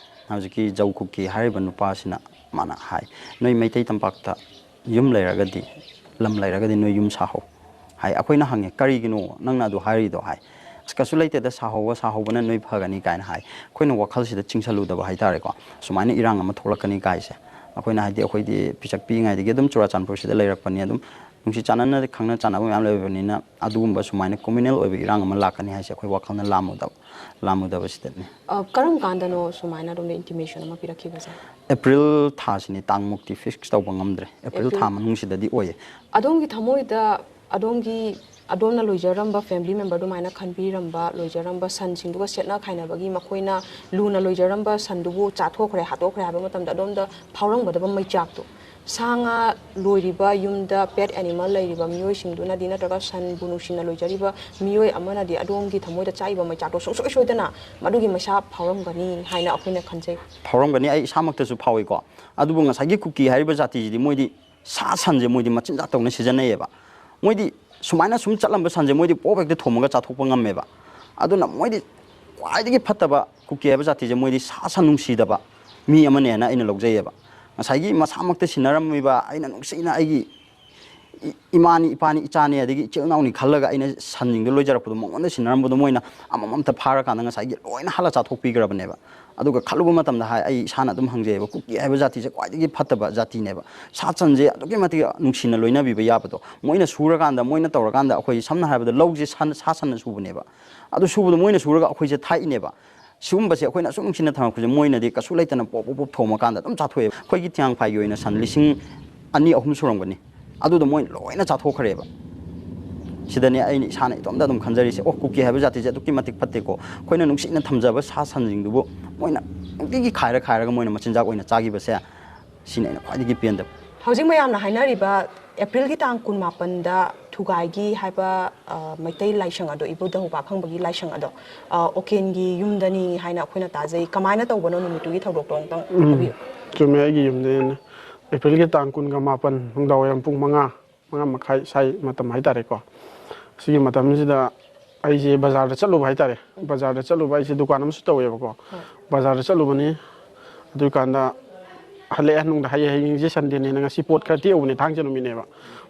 ꯍꯧꯖꯤꯛꯀꯤ ꯖꯧ ꯀꯨꯀꯤ ꯍꯥꯏꯔꯤꯕ ꯅꯨꯄꯥꯁꯤꯅ ꯃꯥꯅ ꯍꯥꯏ, "ꯅꯣꯏ ꯃꯩꯇꯩ ꯇꯝꯄꯥꯛꯇ ꯌꯨꯝ ꯂꯩꯔꯒꯗꯤ, ꯂꯝ ꯂꯩꯔꯒꯗꯤ ꯅꯣꯏ ꯌꯨꯝ ꯁꯥꯍꯧ" ꯍꯥꯏ꯫ ꯑꯩꯈꯣꯏꯅ ꯍꯪꯉꯦ, "ꯀꯔꯤꯒꯤꯅꯣ ꯅꯪꯅ ꯑꯗꯨ ꯍꯥꯏꯔꯤꯗꯣ?" ꯍꯥꯏ꯫ "ꯑꯁ, ꯀꯩꯁꯨ ꯂꯩꯇꯦꯗ, ꯁꯥꯍꯧꯕ, ꯁꯥꯍꯧꯕꯅ ꯅꯣꯏ ꯐꯒꯅꯤ" ꯀꯥꯏꯅ ꯍꯥꯏ꯫ ꯑꯩꯈꯣꯏꯅ ꯋꯥꯈꯜꯁꯤꯗ ꯆꯤꯡꯁꯜꯂꯨꯗꯕ ꯍꯥꯏꯇꯥꯔꯦꯀꯣ, ꯁꯨꯃꯥꯏꯅ ꯏꯔꯥꯡ ꯑꯃ ꯊꯣꯛꯂꯛꯀꯅꯤ ꯀꯥꯏꯁꯦ꯫ ꯑꯩꯈꯣꯏꯅ, ꯍꯥꯏꯗꯤ, ꯑꯩꯈꯣꯏꯗꯤ ꯄꯤꯁꯛ ꯄꯤꯛꯏꯉꯩꯗꯒꯤ ꯑꯗꯨꯝ ꯆꯨꯔꯥꯆꯥꯟꯄꯨꯔꯁꯤꯗ ꯂꯩꯔꯛꯄꯅꯤ, ꯑꯗꯨꯝ ꯅꯨꯡꯁꯤ ꯆꯥꯟꯅꯅ ꯈꯪꯅ ꯆꯥꯟꯅꯕ ꯃꯌꯥꯝ ꯂꯩꯕꯅꯤꯅ ꯑꯗꯨꯒꯨꯝꯕ ꯁꯨꯃꯥꯏꯅ communal ꯑꯣꯏꯕ ꯏꯔꯥꯡ ꯑꯃ ꯂꯥꯛꯀꯅꯤ ꯍꯥꯏꯁꯦ ꯑꯩꯈꯣꯏ ꯋꯥꯈꯜꯅ ꯂꯥꯝꯃꯨꯗꯕ, ꯂꯥꯝꯃꯨꯗꯕꯁꯤꯗꯅꯤ꯫ ꯑ, ꯀꯔꯝ ꯀꯥꯟꯗꯅꯣ ꯁꯨꯃꯥꯏꯅ ꯑꯗꯣꯝꯗ intimation ꯑꯃ ꯄꯤꯔꯛꯈꯤꯕꯁꯦ? ꯑꯦꯄ꯭ꯔꯤꯜ ꯊꯥꯁꯤꯅꯤ, ꯇꯥꯡ ꯃꯨꯛꯇꯤ fix ꯇꯧꯕ ꯉꯝꯗ꯭ꯔꯦ, ꯑꯦꯄ꯭ꯔꯤꯜ ꯑꯦꯄ꯭ꯔꯤꯜ꯫ ꯊꯥ ꯃꯅꯨꯡꯁꯤꯗꯗꯤ ꯑꯣꯏꯌꯦ꯫ ꯑꯗꯣꯝꯒꯤ ꯊꯃꯣꯏꯗ, ꯑꯗꯣꯝꯒꯤ, ꯑꯗꯣꯝꯅ ꯂꯣꯏꯖꯔꯝꯕ family member ꯑꯗꯨꯃꯥꯏꯅ ꯈꯟꯕꯤꯔꯝꯕ, ꯂꯣꯏꯖꯔꯝꯕ ꯁꯟꯁꯤꯡꯗꯨꯒ ꯁꯦꯠꯅ ꯈꯥꯏꯅꯕꯒꯤ, ꯃꯈꯣꯏꯅ ꯂꯨꯅ ꯂꯣꯏꯖꯔꯝꯕ ꯁꯟꯗꯨꯕꯨ ꯆꯥꯊꯣꯛꯈ꯭ꯔꯦ, ꯍꯥꯠꯇꯣꯛꯈ꯭ꯔꯦ ꯍꯥꯏꯕ ꯃꯇꯝꯗ ꯑꯗꯣꯝꯗ ꯐꯥꯎꯔꯝꯒꯗꯕ ꯃꯩꯆꯥꯛꯇꯣ, ꯁꯥ ꯉꯥ ꯂꯣꯏꯔꯤꯕ, ꯌꯨꯝꯗ pet animal ꯂꯩꯔꯤꯕ ꯃꯤꯑꯣꯏꯁꯤꯡꯗꯨꯅꯗꯤ, ꯅꯠꯇ꯭ꯔꯒ ꯁꯟꯕꯨ ꯅꯨꯡꯁꯤꯅ ꯂꯣꯏꯖꯔꯤꯕ ꯃꯤꯑꯣꯏ ꯑꯃꯅꯗꯤ ꯑꯗꯣꯝꯒꯤ ꯊꯃꯣꯏꯗ ꯆꯥꯛꯏꯕ ꯃꯩꯆꯥꯛꯇꯣ ꯁꯨꯡꯁꯣꯏ ꯁꯣꯏꯗꯅ ꯃꯗꯨꯒꯤ ꯃꯩꯁꯥ ꯐꯥꯎꯔꯝꯒꯅꯤ ꯍꯥꯏꯅ ꯑꯩꯈꯣꯏꯅ ꯈꯟꯖꯩ꯫ ꯐꯥꯎꯔꯝꯒꯅꯤ, ꯑꯩ ꯏꯁꯥꯃꯛꯇꯁꯨ ꯐꯥꯎꯏꯀꯣ꯫ ꯑꯗꯨꯕꯨ ꯉꯁꯥꯏꯒꯤ ꯀꯨꯀꯤ ꯍꯥꯏꯔꯤꯕ ꯖꯥꯇꯤꯁꯤꯗꯤ ꯃꯣꯏꯗꯤ ꯁꯥ ꯁꯟꯁꯦ ꯃꯣꯏꯗꯤ ꯃꯆꯤꯟꯖꯥꯛ ꯇꯧꯅ ꯁꯤꯖꯤꯟꯅꯩꯌꯦꯕ꯫ ꯃꯣꯏꯗꯤ ꯁꯨꯃꯥꯏꯅ ꯁꯨꯝ ꯆꯠꯂꯝꯕ ꯁꯟꯁꯦ ꯃꯣꯏꯗꯤ ꯄꯣꯞ ꯍꯦꯛꯇ ꯊꯣꯝꯃꯒ ꯆꯥꯊꯣꯛꯄ ꯉꯝꯃꯦꯕ꯫ ꯑꯗꯨꯅ ꯃꯣꯏꯗꯤ ꯈ꯭ꯋꯥꯏꯗꯒꯤ ꯐꯠꯇꯕ ꯀꯨꯀꯤ ꯍꯥꯏꯕ ꯖꯥꯇꯤꯁꯦ, ꯃꯣꯏꯗꯤ ꯁꯥ ꯁꯟ ꯅꯨꯡꯁꯤꯗꯕ ꯃꯤ ꯑꯃꯅꯦꯅ ꯑꯩꯅ ꯂꯧꯖꯩꯌꯦꯕ꯫ ꯉꯁꯥꯏꯒꯤ ꯃꯁꯥꯃꯛꯇ ꯁꯤꯟꯅꯔꯝꯃꯤꯕ, ꯑꯩꯅ ꯅꯨꯡꯁꯤꯅ ꯑꯩꯒꯤ ꯏ-, ꯏꯃꯥꯅꯤ, ꯏꯄꯥꯅꯤ, ꯏꯆꯥꯅꯤ, ꯑꯗꯒꯤ ꯏꯆꯤꯜ ꯏꯅꯥꯎꯅꯤ ꯈꯜꯂꯒ ꯑꯩꯅ ꯁꯟꯁꯤꯡꯗꯣ ꯂꯣꯏꯖꯔꯛꯄꯗꯣ, ꯃꯉꯣꯟꯗ ꯁꯤꯟꯅꯔꯝꯕꯗꯣ, ꯃꯣꯏꯅ ꯑꯃꯃꯝꯇ ꯐꯥꯔꯀꯥꯟꯗ ꯉꯁꯥꯏꯒꯤ ꯂꯣꯏꯅ ꯍꯥꯠꯂ ꯆꯥꯊꯣꯛꯄꯤꯈ꯭ꯔꯕꯅꯦꯕ꯫ ꯑꯗꯨꯒ ꯈꯜꯂꯨꯕ ꯃꯇꯝꯗ ꯍꯥꯏ, ꯑꯩ ꯏꯁꯥꯅ ꯑꯗꯨꯝ ꯍꯪꯖꯩꯌꯦꯕ, ꯀꯨꯀꯤ ꯍꯥꯏꯕ ꯖꯥꯇꯤꯁꯦ ꯈ꯭ꯋꯥꯏꯗꯒꯤ ꯐꯠꯇꯕ ꯖꯥꯇꯤꯅꯦꯕ꯫ ꯁꯥ ꯁꯟꯁꯦ ꯑꯗꯨꯛꯀꯤ ꯃꯇꯤꯛ ꯅꯨꯡꯁꯤꯅ ꯂꯣꯏꯅꯕꯤꯕ ꯌꯥꯕꯗꯣ, ꯃꯣꯏꯅ ꯁꯨꯔꯀꯥꯟꯗ, ꯃꯣꯏꯅ ꯇꯧꯔꯀꯥꯟꯗ, ꯑꯩꯈꯣꯏ ꯁꯝꯅ ꯍꯥꯏꯔꯕꯗ ꯂꯧꯁꯦ ꯁꯟ-, ꯁꯥ ꯁꯟꯅ ꯁꯨꯕꯅꯦꯕ꯫ ꯑꯗꯨ ꯁꯨꯕꯗꯣ ꯃꯣꯏꯅ ꯁꯨꯔꯒ ꯑꯩꯈꯣꯏꯁꯦ ꯊꯥꯛꯏꯅꯦꯕ꯫ ꯁꯤꯒꯨꯝꯕꯁꯦ ꯑꯩꯈꯣꯏꯅ ꯑꯁꯨꯛ ꯅꯨꯡꯁꯤꯅ ꯊꯝꯃꯛꯄꯁꯦ, ꯃꯣꯏꯅꯗꯤ ꯀꯩꯁꯨ ꯂꯩꯇꯅ ꯄꯣꯞ ꯄꯣꯞ ꯄꯣꯞ ꯊꯣꯝꯃꯀꯥꯟꯗ ꯑꯗꯨꯝ ꯆꯥꯊꯣꯛꯑꯦꯕ꯫ ꯑꯩꯈꯣꯏꯒꯤ ꯊꯤꯌꯥꯡꯐꯥꯏꯒꯤ ꯑꯣꯏꯅ ꯁꯟ ꯂꯤꯁꯤꯡ ꯑꯅꯤ, ꯑꯍꯨꯝ ꯁꯨꯔꯝꯒꯅꯤ꯫ ꯑꯗꯨꯗꯣ ꯃꯣꯏ ꯂꯣꯏꯅ ꯆꯥꯊꯣꯛꯈ꯭ꯔꯦꯕ꯫ ꯁꯤꯗꯅꯦ ꯑꯩꯅ ꯏꯁꯥꯅ ꯏꯇꯣꯝꯇ ꯑꯗꯨꯝ ꯈꯟꯖꯔꯤꯁꯦ, "ꯑꯣ, ꯀꯨꯀꯤ ꯍꯥꯏꯕ ꯖꯥꯇꯤꯁꯦ ꯑꯗꯨꯛꯀꯤ ꯃꯇꯤꯛ ꯐꯠꯇꯦꯀꯣ꯫ ꯑꯩꯈꯣꯏꯅ ꯅꯨꯡꯁꯤꯅ ꯊꯝꯖꯕ ꯁꯥ ꯁꯟꯁꯤꯡꯗꯨꯕꯨ ꯃꯣꯏꯅ ꯅꯨꯡꯇꯤꯒꯤ ꯈꯥꯏꯔ ꯈꯥꯏꯔꯒ ꯃꯣꯏꯅ ꯃꯆꯤꯟꯖꯥꯛ ꯑꯣꯏꯅ ꯆꯥꯈꯤꯕꯁꯦ, ꯁꯤꯅ ꯑꯩꯅ ꯈ꯭ꯋꯥꯏꯗꯒꯤ ꯄꯦꯟꯗꯕ"꯫ ꯍꯧꯖꯤꯛ ꯃꯌꯥꯝꯅ ꯍꯥꯏꯅꯔꯤꯕ ꯑꯦꯄ꯭ꯔꯤꯜꯒꯤ ꯇꯥꯡ ꯀꯨꯟꯃꯥꯄꯟꯗ ꯊꯨꯒꯥꯏꯒꯤ ꯍꯥꯏꯕ, ꯑ, ꯃꯩꯇꯩ ꯂꯥꯏꯁꯪ ꯑꯗꯣ, ꯏꯕꯨꯙꯧ ꯄꯥꯈꯪꯕꯒꯤ ꯂꯥꯏꯁꯪ ꯑꯗꯣ, ꯑ, ꯑꯣꯀꯦꯟꯒꯤ ꯌꯨꯝꯗꯅꯤ ꯍꯥꯏꯅ ꯑꯩꯈꯣꯏꯅ ꯇꯥꯖꯩ꯫ ꯀꯃꯥꯏꯅ ꯇꯧꯕꯅꯣ ꯅꯨꯃꯤꯠꯇꯨꯒꯤ ꯊꯧꯗꯣꯛꯇꯣ ꯑꯃꯨꯛꯇꯪ ꯎꯝ, ꯍꯥꯏꯕꯤꯌꯨ꯫ ꯆꯨꯝꯃꯦ, ꯑꯩꯒꯤ ꯌꯨꯝꯗꯅꯦ꯫ ꯑꯦꯄ꯭ꯔꯤꯜꯒꯤ ꯇꯥꯡ ꯀꯨꯟꯒ ꯃꯥꯄꯟ, ꯅꯨꯡꯗꯥꯡꯋꯥꯏꯔꯝ ꯄꯨꯡ ꯃꯉꯥ, ꯃꯉꯥ ꯃꯈꯥꯏ ꯁ꯭ꯋꯥꯏ ꯃꯇꯝ ꯍꯥꯏꯇꯥꯔꯦꯀꯣ꯫ ꯁꯤꯒꯤ ꯃꯇꯝꯁꯤꯗ ꯑꯩꯁꯦ ꯕꯖꯥꯔꯗ ꯆꯠꯂꯨꯕ ꯍꯥꯏꯇꯥꯔꯦ꯫ ꯕꯖꯥꯔꯗ ꯆꯠꯂꯨꯕ ꯑꯩꯁꯦ ꯗꯨꯀꯥꯟ ꯑꯃꯁꯨ ꯇꯧꯋꯦꯕꯀꯣ꯫ ꯍꯣꯏ꯫ ꯕꯖꯥꯔꯗ ꯆꯠꯂꯨꯕꯅꯤ꯫ ꯑꯗꯨꯀꯥꯟꯗ ꯍꯜꯂꯛꯑꯦ, ꯅꯨꯡꯗ ꯍꯌꯦꯡ, ꯍꯌꯦꯡꯁꯦ ꯁꯟꯗꯦꯅꯦꯅ ꯉꯁꯤ ꯄꯣꯠ ꯈꯔ ꯇꯦꯛꯎꯕꯅꯦ, ꯊꯥꯡꯖ ꯅꯨꯃꯤꯠꯅꯦꯕ꯫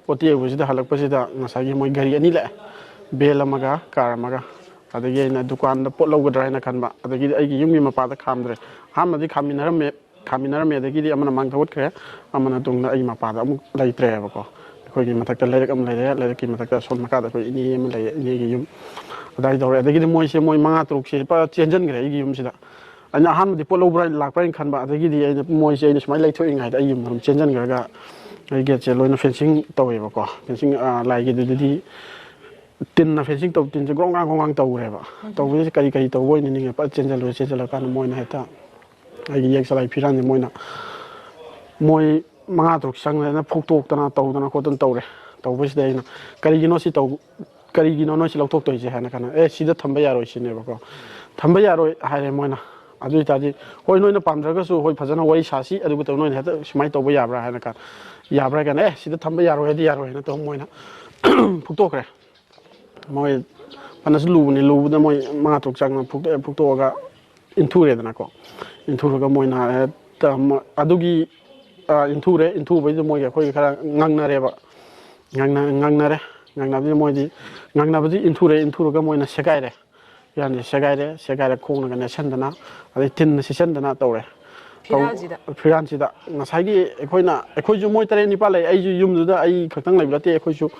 ꯄꯣꯠ ꯇꯦꯛꯎꯕꯁꯤꯗ ꯍꯜꯂꯛꯄꯁꯤꯗ ꯉꯁꯥꯏꯒꯤ ꯃꯣꯏ ꯒꯥꯔꯤ ꯑꯅꯤ ꯂꯥꯛꯑꯦ, ꯚꯦꯟ ꯑꯃꯒ ꯀꯥꯔ ꯑꯃꯒ꯫ ꯑꯗꯒꯤ ꯑꯩꯅ ꯗꯨꯀꯥꯟꯗ ꯄꯣꯠ ꯂꯧꯒꯗ꯭ꯔꯥ ꯍꯥꯏꯅ ꯈꯟꯕ, ꯑꯗꯒꯤꯗꯤ ꯑꯩꯒꯤ ꯌꯨꯝꯒꯤ ꯃꯄꯥꯗ ꯈꯥꯝꯗ꯭ꯔꯦ꯫ ꯑꯍꯥꯟꯕꯗꯤ ꯈꯥꯝꯃꯤꯟꯅꯔꯝꯃꯦ, ꯈꯥꯝꯃꯤꯟꯅꯔꯝꯃꯦ, ꯑꯗꯒꯤꯗꯤ ꯑꯃꯅ ꯃꯥꯡ ꯊꯧꯒꯠꯈ꯭ꯔꯦ, ꯑꯃꯅ ꯇꯨꯡꯗ ꯑꯩꯒꯤ ꯃꯄꯥꯗ ꯑꯃꯨꯛ ꯂꯩꯇ꯭ꯔꯦꯕꯀꯣ꯫ ꯑꯩꯈꯣꯏꯒꯤ ꯃꯊꯛꯇ ꯂꯩꯔꯛ ꯑꯃ ꯂꯩꯔꯦ, ꯂꯩꯔꯛꯀꯤ ꯃꯊꯛꯇ ꯑꯁꯣꯝ ꯃꯈꯥꯗ ꯑꯩꯈꯣꯏ ꯏꯅꯦ ꯑꯃ ꯂꯩꯌꯦ, ꯏꯅꯦꯒꯤ ꯌꯨꯝ꯫ ꯑꯗꯨꯃꯥꯏꯅ ꯇꯧꯔꯦ꯫ ꯑꯗꯒꯤꯗꯤ ꯃꯣꯏꯁꯦ, ꯃꯣꯏ ꯃꯉꯥ ꯇꯔꯨꯛꯁꯦ ꯄꯨꯔꯥ ꯆꯦꯟꯁꯤꯟꯈ꯭ꯔꯦ ꯑꯩꯒꯤ ꯌꯨꯝꯁꯤꯗ꯫ ꯑꯩꯅ ꯑꯍꯥꯟꯕꯗꯤ ꯄꯣꯠ ꯂꯧꯕ꯭ꯔꯥ ꯂꯥꯛꯄ꯭ꯔꯥ ꯍꯥꯏꯅ ꯈꯟꯕ, ꯑꯗꯒꯤꯗꯤ ꯑꯩꯅ, ꯃꯣꯏꯁꯦ ꯑꯩꯅ ꯁꯨꯃꯥꯏꯅ ꯂꯩꯊꯣꯛꯏꯉꯩꯗ ꯑꯩ ꯌꯨꯝ ꯃꯅꯨꯡ ꯆꯦꯟꯁꯤꯟꯈ꯭ꯔꯒ, ꯑꯩ ꯒꯦꯠꯁꯦ ꯂꯣꯏꯅ ꯐꯦꯟꯁꯤꯡ ꯇꯧꯋꯦꯕꯀꯣ꯫ ꯐꯦꯟꯁꯤꯡ, ꯑ, ꯂꯥꯏꯒꯤꯗꯨꯗꯤ ꯇꯤꯟꯅ ꯐꯦꯟꯁꯤꯡ ꯇꯧ, ꯇꯤꯟꯁꯦ ꯒ꯭ꯔꯣꯡ ꯒ꯭ꯔꯥꯡ, ꯒ꯭ꯔꯣꯡ ꯒ꯭ꯔꯥꯡ ꯇꯧꯈ꯭ꯔꯦꯕ꯫ ꯎꯝ꯫ ꯇꯧꯕꯁꯤꯗ ꯀꯔꯤ ꯀꯔꯤ ꯇꯧꯕ ꯑꯣꯏꯅ ꯅꯤꯡꯉꯦ, ꯐꯠ ꯆꯦꯟꯁꯤꯜꯂꯨꯔꯦ꯫ ꯆꯦꯟꯁꯤꯜꯂꯀꯥꯟꯗ ꯃꯣꯏꯅ ꯍꯦꯛꯇ ꯑꯩꯒꯤ ꯌꯦꯛ ꯆꯂꯥꯏ ꯐꯤꯔꯥꯟꯁꯦ ꯃꯣꯏꯅ, ꯃꯣꯏ ꯃꯉꯥ ꯇꯔꯨꯛ ꯆꯪꯗꯅ ꯐꯨꯛꯇꯣꯛꯇꯅ ꯇꯧꯗꯅ ꯈꯣꯠꯇꯅ ꯇꯧꯔꯦ꯫ ꯇꯧꯕꯁꯤꯗ ꯑꯩꯅ, "ꯀꯔꯤꯒꯤꯅꯣ ꯁꯤ ꯇꯧ-, ꯀꯔꯤꯒꯤꯅꯣ ꯅꯣꯏ ꯁꯤ ꯂꯧꯊꯣꯛꯇꯣꯏꯁꯦ?" ꯍꯥꯏꯅ ꯈꯟꯅ, "ꯑꯦ, ꯁꯤꯗ ꯊꯝꯕ ꯌꯥꯔꯣꯏ" ꯁꯤꯅꯦꯕꯀꯣ꯫ "ꯊꯝꯕ ꯌꯥꯔꯣꯏ" ꯍꯥꯏꯔꯦ ꯃꯣꯏꯅ꯫ ꯑꯗꯨ ꯑꯣꯏꯇꯥꯔꯗꯤ, "ꯍꯣꯏ, ꯅꯣꯏꯅ ꯄꯥꯝꯗ꯭ꯔꯒꯁꯨ, ꯍꯣꯏ, ꯐꯖꯅ ꯋꯥꯔꯤ ꯁꯥꯁꯤ, ꯑꯗꯨꯒ ꯇꯧ-, ꯅꯣꯏꯅ ꯍꯦꯛꯇ ꯁꯨꯃꯥꯏꯅ ꯇꯧꯕ ꯌꯥꯕ꯭ꯔꯥ?" ꯍꯥꯏꯅ ꯀꯥꯟ-, "ꯌꯥꯕ꯭ꯔꯥ?" ꯍꯥꯏ ꯀꯥꯟꯗ, "ꯑꯦ, ꯁꯤꯗ ꯊꯝꯕ ꯌꯥꯔꯣꯏ ꯍꯥꯏꯗꯤ ꯌꯥꯔꯣꯏ" ꯍꯥꯏꯅ ꯇꯧ ꯃꯣꯏꯅ꯫ ꯐꯨꯛꯇꯣꯛꯈ꯭ꯔꯦ꯫ ꯃꯣꯏ ꯐꯅꯁꯨ ꯂꯨꯕꯅꯤ, ꯂꯨꯕꯗ ꯃꯣꯏ ꯃꯉꯥ ꯇꯔꯨꯛ ꯆꯪꯅ ꯐꯨꯛꯇꯣꯛꯑꯦ꯫ ꯐꯨꯛꯇꯣꯛꯑꯒ ꯏꯟꯊꯨꯔꯦꯗꯅꯀꯣ꯫ ꯏꯟꯊꯨꯔꯒ ꯃꯣꯏꯅ ꯍꯦꯛꯇ ꯃ-, ꯑꯗꯨꯒꯤ, ꯑ, ꯏꯟꯊꯨꯔꯦ꯫ ꯏꯟꯊꯨꯕꯩꯗꯨ ꯃꯣꯏꯒ ꯑꯩꯈꯣꯏꯒ ꯈꯔ ꯉꯥꯡꯅꯔꯦꯕ꯫ ꯉꯥꯡꯅ-, ꯉꯥꯡꯅꯔꯦ꯫ ꯉꯥꯡꯅꯕꯗꯤ ꯃꯣꯏꯗꯤ, ꯉꯥꯡꯅꯕꯗꯤ ꯏꯟꯊꯨꯔꯦ, ꯏꯟꯊꯨꯔꯒ ꯃꯣꯏꯅ ꯁꯦꯒꯥꯏꯔꯦ꯫ ꯐꯤꯔꯥꯟꯁꯦ ꯁꯦꯒꯥꯏꯔꯦ꯫ ꯁꯦꯒꯥꯏꯔꯦ, ꯈꯣꯡꯅꯒ ꯅꯦꯠꯁꯟꯗꯅ, ꯑꯗꯩ ꯇꯤꯟꯅ ꯁꯤꯠꯆꯟꯗꯅ ꯇꯧꯔꯦ꯫ ꯇꯧ-, ꯐꯤꯔꯥꯟꯁꯤꯗ꯫ ꯐꯤꯔꯥꯟꯁꯤꯗ ꯉꯁꯥꯏꯒꯤ ꯑꯩꯈꯣꯏꯅ, ꯑꯩꯈꯣꯏꯁꯨ ꯃꯣꯏ ꯇꯔꯦꯠ ꯅꯤꯄꯥꯜ ꯂꯩ꯫ ꯑꯩꯁꯨ ꯌꯨꯝꯗꯨꯗ ꯑꯩ ꯈꯛꯇꯪ ꯂꯩꯕ ꯅꯠꯇꯦ꯫ ꯑꯩꯈꯣꯏꯁꯨ,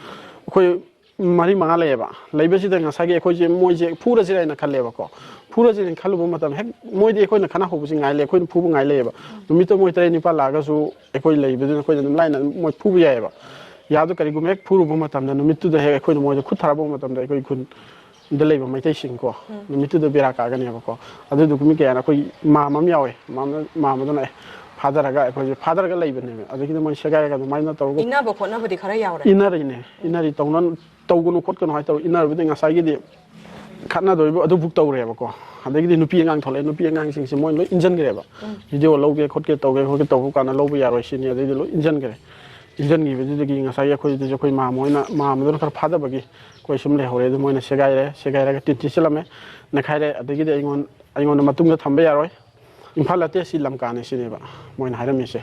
ꯑꯩꯈꯣꯏ ꯃꯔꯤ ꯃꯉꯥ ꯂꯩꯌꯦꯕ꯫ ꯂꯩꯕꯁꯤꯗ ꯉꯁꯥꯏꯒꯤ ꯑꯩꯈꯣꯏꯁꯦ, ꯃꯣꯏꯁꯦ ꯐꯨꯔꯁꯤꯔ ꯍꯥꯏꯅ ꯈꯜꯂꯦꯕꯀꯣ꯫ ꯐꯨꯔꯁꯤꯔ ꯍꯥꯏꯅ ꯈꯜꯂꯨꯕ ꯃꯇꯝ, ꯍꯦꯛ ꯃꯣꯏꯗꯤ ꯑꯩꯈꯣꯏꯅ ꯈꯠꯅ ꯍꯧꯕꯁꯤ ꯉꯥꯏ ꯂꯩ, ꯑꯩꯈꯣꯏꯅ ꯐꯨꯕ ꯉꯥꯏ ꯂꯩꯌꯦꯕ꯫ ꯅꯨꯃꯤꯠꯇꯣ ꯃꯣꯏ ꯇꯔꯦꯠ ꯅꯤꯄꯥꯜ ꯂꯥꯛꯑꯒꯁꯨ ꯑꯩꯈꯣꯏ ꯂꯩꯕꯗꯨꯅ ꯑꯩꯈꯣꯏꯅ ꯑꯗꯨꯝ ꯂꯥꯏꯅ ꯃꯣꯏ ꯐꯨꯕ ꯌꯥꯏꯑꯕ꯫ ꯌꯥꯗꯣ ꯀꯔꯤꯒꯨꯝꯕ ꯍꯦꯛ ꯐꯨꯔꯨꯕ ꯃꯇꯝꯗ, ꯅꯨꯃꯤꯠꯇꯨꯗ ꯍꯦꯛ ꯑꯩꯈꯣꯏꯅ ꯃꯣꯏꯗ ꯈꯨꯠ ꯊꯥꯔꯛꯄ ꯃꯇꯝꯗ, ꯑꯩꯈꯣꯏ ꯈꯨꯟꯗ ꯂꯩꯕ ꯃꯩꯇꯩꯁꯤꯡꯀꯣ, ꯅꯨꯃꯤꯠꯇꯨꯗ ꯕꯦꯔꯥ ꯀꯥꯒꯅꯦꯕꯀꯣ꯫ ꯑꯗꯨꯗꯨꯒ ꯃꯤ ꯀꯌꯥꯅ ꯑꯩꯈꯣꯏ ꯃꯥꯝꯃ ꯑꯃ ꯌꯥꯎꯋꯦ꯫ ꯃꯥꯝꯃ-, ꯃꯥꯝꯃꯗꯨꯅ ꯑꯦ ꯐꯥꯗꯔꯒ, ꯑꯩꯈꯣꯏꯁꯦ ꯐꯥꯗꯔꯒ ꯂꯩꯕꯅꯦꯕ꯫ ꯑꯗꯒꯤꯗꯤ ꯃꯣꯏ ꯁꯦꯒꯥꯏꯔꯒ ꯑꯗꯨꯃꯥꯏꯅ ꯇꯧꯔꯒ ꯏꯟꯅꯕ ꯈꯣꯠꯅꯕꯗꯤ ꯈꯔ ꯌꯥꯎꯔꯦ꯫ ꯏꯟꯅꯔꯤꯅꯦ꯫ ꯏꯟꯅꯔꯤ꯫ ꯇꯧꯅ-, ꯇꯧꯒꯅꯨ ꯈꯣꯠꯀꯅꯨ ꯍꯥꯏ ꯇꯧꯔ ꯏꯟꯅꯔꯕꯗꯤ ꯉꯁꯥꯏꯒꯤꯗꯤ ꯈꯠꯅꯗꯣꯏꯕ ꯑꯗꯨꯕꯨꯛ ꯇꯧꯔꯦꯕꯀꯣ꯫ ꯑꯗꯒꯤꯗꯤ ꯅꯨꯄꯤ ꯑꯉꯥꯡ ꯊꯣꯛꯂꯛꯑꯦ꯫ ꯅꯨꯄꯤ ꯑꯉꯥꯡꯁꯤꯡꯁꯦ ꯃꯣꯏ ꯂꯣꯏ ꯏꯟꯖꯟꯈ꯭ꯔꯦꯕ꯫ ꯚꯤꯗꯤꯑꯣ ꯂꯧꯒꯦ ꯈꯣꯠꯀꯦ ꯇꯧꯒꯦ ꯈꯣꯠꯀꯦ ꯇꯧꯕ ꯀꯥꯟꯗ ꯂꯧꯕ ꯌꯥꯔꯣꯏ ꯁꯤꯅꯤ꯫ ꯑꯗꯩꯗꯤ ꯂꯣꯏ ꯏꯟꯖꯟꯈ꯭ꯔꯦ꯫ ꯏꯟꯖꯟꯈꯤꯕꯗꯨꯗꯒꯤ ꯉꯁꯥꯏꯒꯤ ꯑꯩꯈꯣꯏꯗꯁꯨ ꯑꯩꯈꯣꯏ ꯃꯥꯝꯃ ꯍꯣꯏꯅ, ꯃꯥꯝꯃꯗꯨꯅ ꯈꯔ ꯐꯥꯗꯕꯒꯤ ꯑꯩꯈꯣꯏ ꯁꯨꯝ ꯂꯩꯍꯧꯔꯦ꯫ ꯑꯗꯨ ꯃꯣꯏꯅ ꯁꯦꯒꯥꯏꯔꯦ꯫ ꯁꯦꯒꯥꯏꯔꯒ ꯇꯤꯟ ꯁꯤꯠꯆꯜꯂꯝꯃꯦ, ꯅꯩꯈꯥꯏꯔꯦ꯫ ꯑꯗꯒꯤꯗꯤ ꯑꯩꯉꯣꯟ-, ꯑꯩꯉꯣꯟꯗ ꯃꯇꯨꯡꯗ ꯊꯝꯕ ꯌꯥꯔꯣꯏ, ꯏꯝꯐꯥꯜ ꯅꯠꯇꯦ, ꯁꯤ ꯂꯝꯀꯥꯅꯤ ꯁꯤꯅꯦꯕ ꯃꯣꯏꯅ ꯍꯥꯏꯔꯝꯃꯤꯁꯦ꯫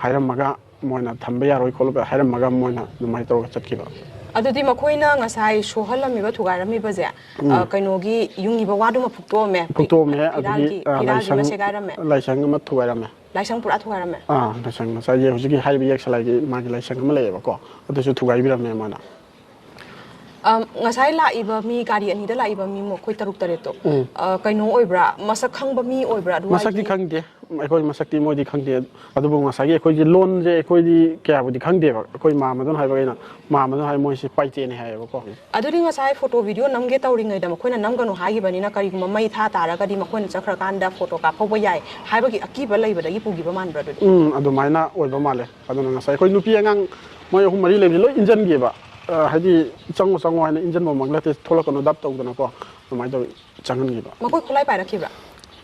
ꯍꯥꯏꯔꯝꯃꯒ ꯃꯣꯏꯅ ꯊꯝꯕ ꯌꯥꯔꯣꯏ ꯈꯣꯠꯂꯣꯏ ꯍꯥꯏꯔꯝꯃꯒ ꯃꯣꯏꯅ ꯑꯗꯨꯃꯥꯏꯅ ꯇꯧꯔꯒ ꯆꯠꯈꯤꯕ꯫ ꯑꯗꯨꯗꯤ ꯃꯈꯣꯏꯅ ꯉꯁꯥꯏ ꯁꯣꯛꯍꯜꯂꯝꯃꯤꯕ, ꯊꯨꯒꯥꯏꯔꯝꯃꯤꯕꯁꯦ, ꯑ, ꯀꯩꯅꯣꯒꯤ ꯌꯨꯡꯉꯤꯕ ꯋꯥꯗꯨꯃ ꯐꯨꯛꯇꯣꯛꯑꯝꯃꯦ꯫ ꯐꯨꯛꯇꯣꯛꯑꯝꯃꯦ꯫ ꯑꯗꯒꯤ, ꯐꯤꯔꯥꯜꯒꯤ, ꯑ, ꯐꯤꯔꯥꯜꯒꯤ ꯑꯃ ꯂꯥꯏꯁꯪ, ꯁꯦꯒꯥꯏꯔꯝꯃꯦ꯫ ꯂꯥꯏꯁꯪ ꯑꯃ ꯊꯨꯒꯥꯏꯔꯝꯃꯦ꯫ ꯂꯥꯏꯁꯪ ꯄꯨꯔꯥ ꯊꯨꯒꯥꯏꯔꯝꯃꯦ꯫ ꯑꯥ, ꯂꯥꯏꯁꯪ ꯉꯁꯥꯏꯒꯤ ꯍꯧꯖꯤꯛꯀꯤ ꯍꯥꯏꯔꯤꯕ ꯌꯦꯛꯁꯂꯥꯏꯒꯤ ꯃꯥꯒꯤ ꯂꯥꯏꯁꯪ ꯑꯃ ꯂꯩꯌꯦꯕꯀꯣ, ꯑꯗꯨꯁꯨ ꯊꯨꯒꯥꯏꯕꯤꯔꯝꯃꯦ ꯃꯥꯅ꯫ ꯑꯝ, ꯉꯁꯥꯏ ꯂꯥꯛꯏꯕ ꯃꯤ, ꯒꯥꯔꯤ ꯑꯅꯤꯗ ꯂꯥꯛꯏꯕ ꯃꯤ ꯃꯈꯣꯏ ꯇꯔꯨꯛ ꯇꯔꯦꯠꯇꯣ, ꯎꯝ꯫ ꯑ, ꯀꯩꯅꯣ ꯑꯣꯏꯕ꯭ꯔꯥ? ꯃꯁꯛ ꯈꯪꯕ ꯃꯤ ꯑꯣꯏꯕ꯭ꯔꯥ? ꯑꯗꯨꯋꯥꯏꯒꯤ? ꯃꯁꯛꯇꯤ ꯈꯪꯗꯦ꯫ ꯑꯩꯈꯣꯏ ꯃꯁꯛꯇꯤ ꯃꯣꯏꯗꯤ ꯈꯪꯗꯦ꯫ ꯑꯗꯨꯕꯨ ꯉꯁꯥꯏꯒꯤ ꯑꯩꯈꯣꯏꯒꯤ ꯂꯣꯟꯁꯦ ꯑꯩꯈꯣꯏꯗꯤ ꯀꯌꯥꯕꯨꯗꯤ ꯈꯪꯗꯦꯕ꯫ ꯑꯩꯈꯣꯏ ꯃꯥꯝꯃꯗꯨꯅ ꯍꯥꯏꯕ ꯑꯩꯅ, ꯃꯥꯝꯃꯗꯨꯅ ꯍꯥꯏ ꯃꯣꯏꯁꯦ ꯄꯥꯏꯇꯦꯅꯦ ꯍꯥꯏꯌꯦꯕꯀꯣ꯫ ꯑꯗꯨꯗꯤ ꯉꯁꯥꯏ ꯐꯣꯇꯣ ꯚꯤꯗꯤꯑꯣ ꯅꯝꯒꯦ ꯇꯧꯔꯤꯉꯩꯗ ꯃꯈꯣꯏꯅ ꯅꯝꯒꯅꯨ ꯍꯥꯏꯈꯤꯕꯅꯤꯅ ꯀꯔꯤꯒꯨꯝꯕ ꯃꯩ ꯊꯥ ꯇꯥꯔꯒꯗꯤ ꯃꯈꯣꯏꯅ ꯆꯠꯈ꯭ꯔꯀꯥꯟꯗ ꯐꯣꯇꯣ ꯀꯥꯞꯍꯧꯕ ꯌꯥꯏ ꯍꯥꯏꯕꯒꯤ ꯑꯀꯤꯕ ꯂꯩꯕꯗꯒꯤ ꯄꯨꯈꯤꯕ ꯃꯥꯟꯕ꯭ꯔꯥ ꯑꯗꯨꯗꯤ? ꯎꯝ, ꯑꯗꯨꯃꯥꯏꯅ ꯑꯣꯏꯕ ꯃꯥꯜꯂꯦ꯫ ꯑꯗꯨꯅ ꯉꯁꯥꯏ ꯑꯩꯈꯣꯏ ꯅꯨꯄꯤ ꯑꯉꯥꯡ ꯃꯣꯏ ꯑꯍꯨꯝ ꯃꯔꯤ ꯂꯩꯕꯁꯦ ꯂꯣꯏ ꯏꯟꯖꯟꯒꯤꯕ꯫ ꯑ, ꯍꯥꯏꯗꯤ ꯆꯪꯉꯣ ꯆꯪꯉꯣ ꯍꯥꯏꯅ ꯏꯟꯖꯟꯕꯃꯛ ꯅꯠꯇꯦ, ꯊꯣꯛꯂꯛꯀꯅꯨ ꯗꯞ ꯇꯧꯗꯅꯀꯣ, ꯑꯗꯨꯃꯥꯏꯅ ꯇꯧꯋꯤ ꯆꯪꯍꯟꯈꯤꯕ꯫ ꯃꯈꯣꯏ ꯈꯨꯠꯂꯥꯏ ꯄꯥꯏꯔꯛꯈꯤꯕ꯭ꯔꯥ?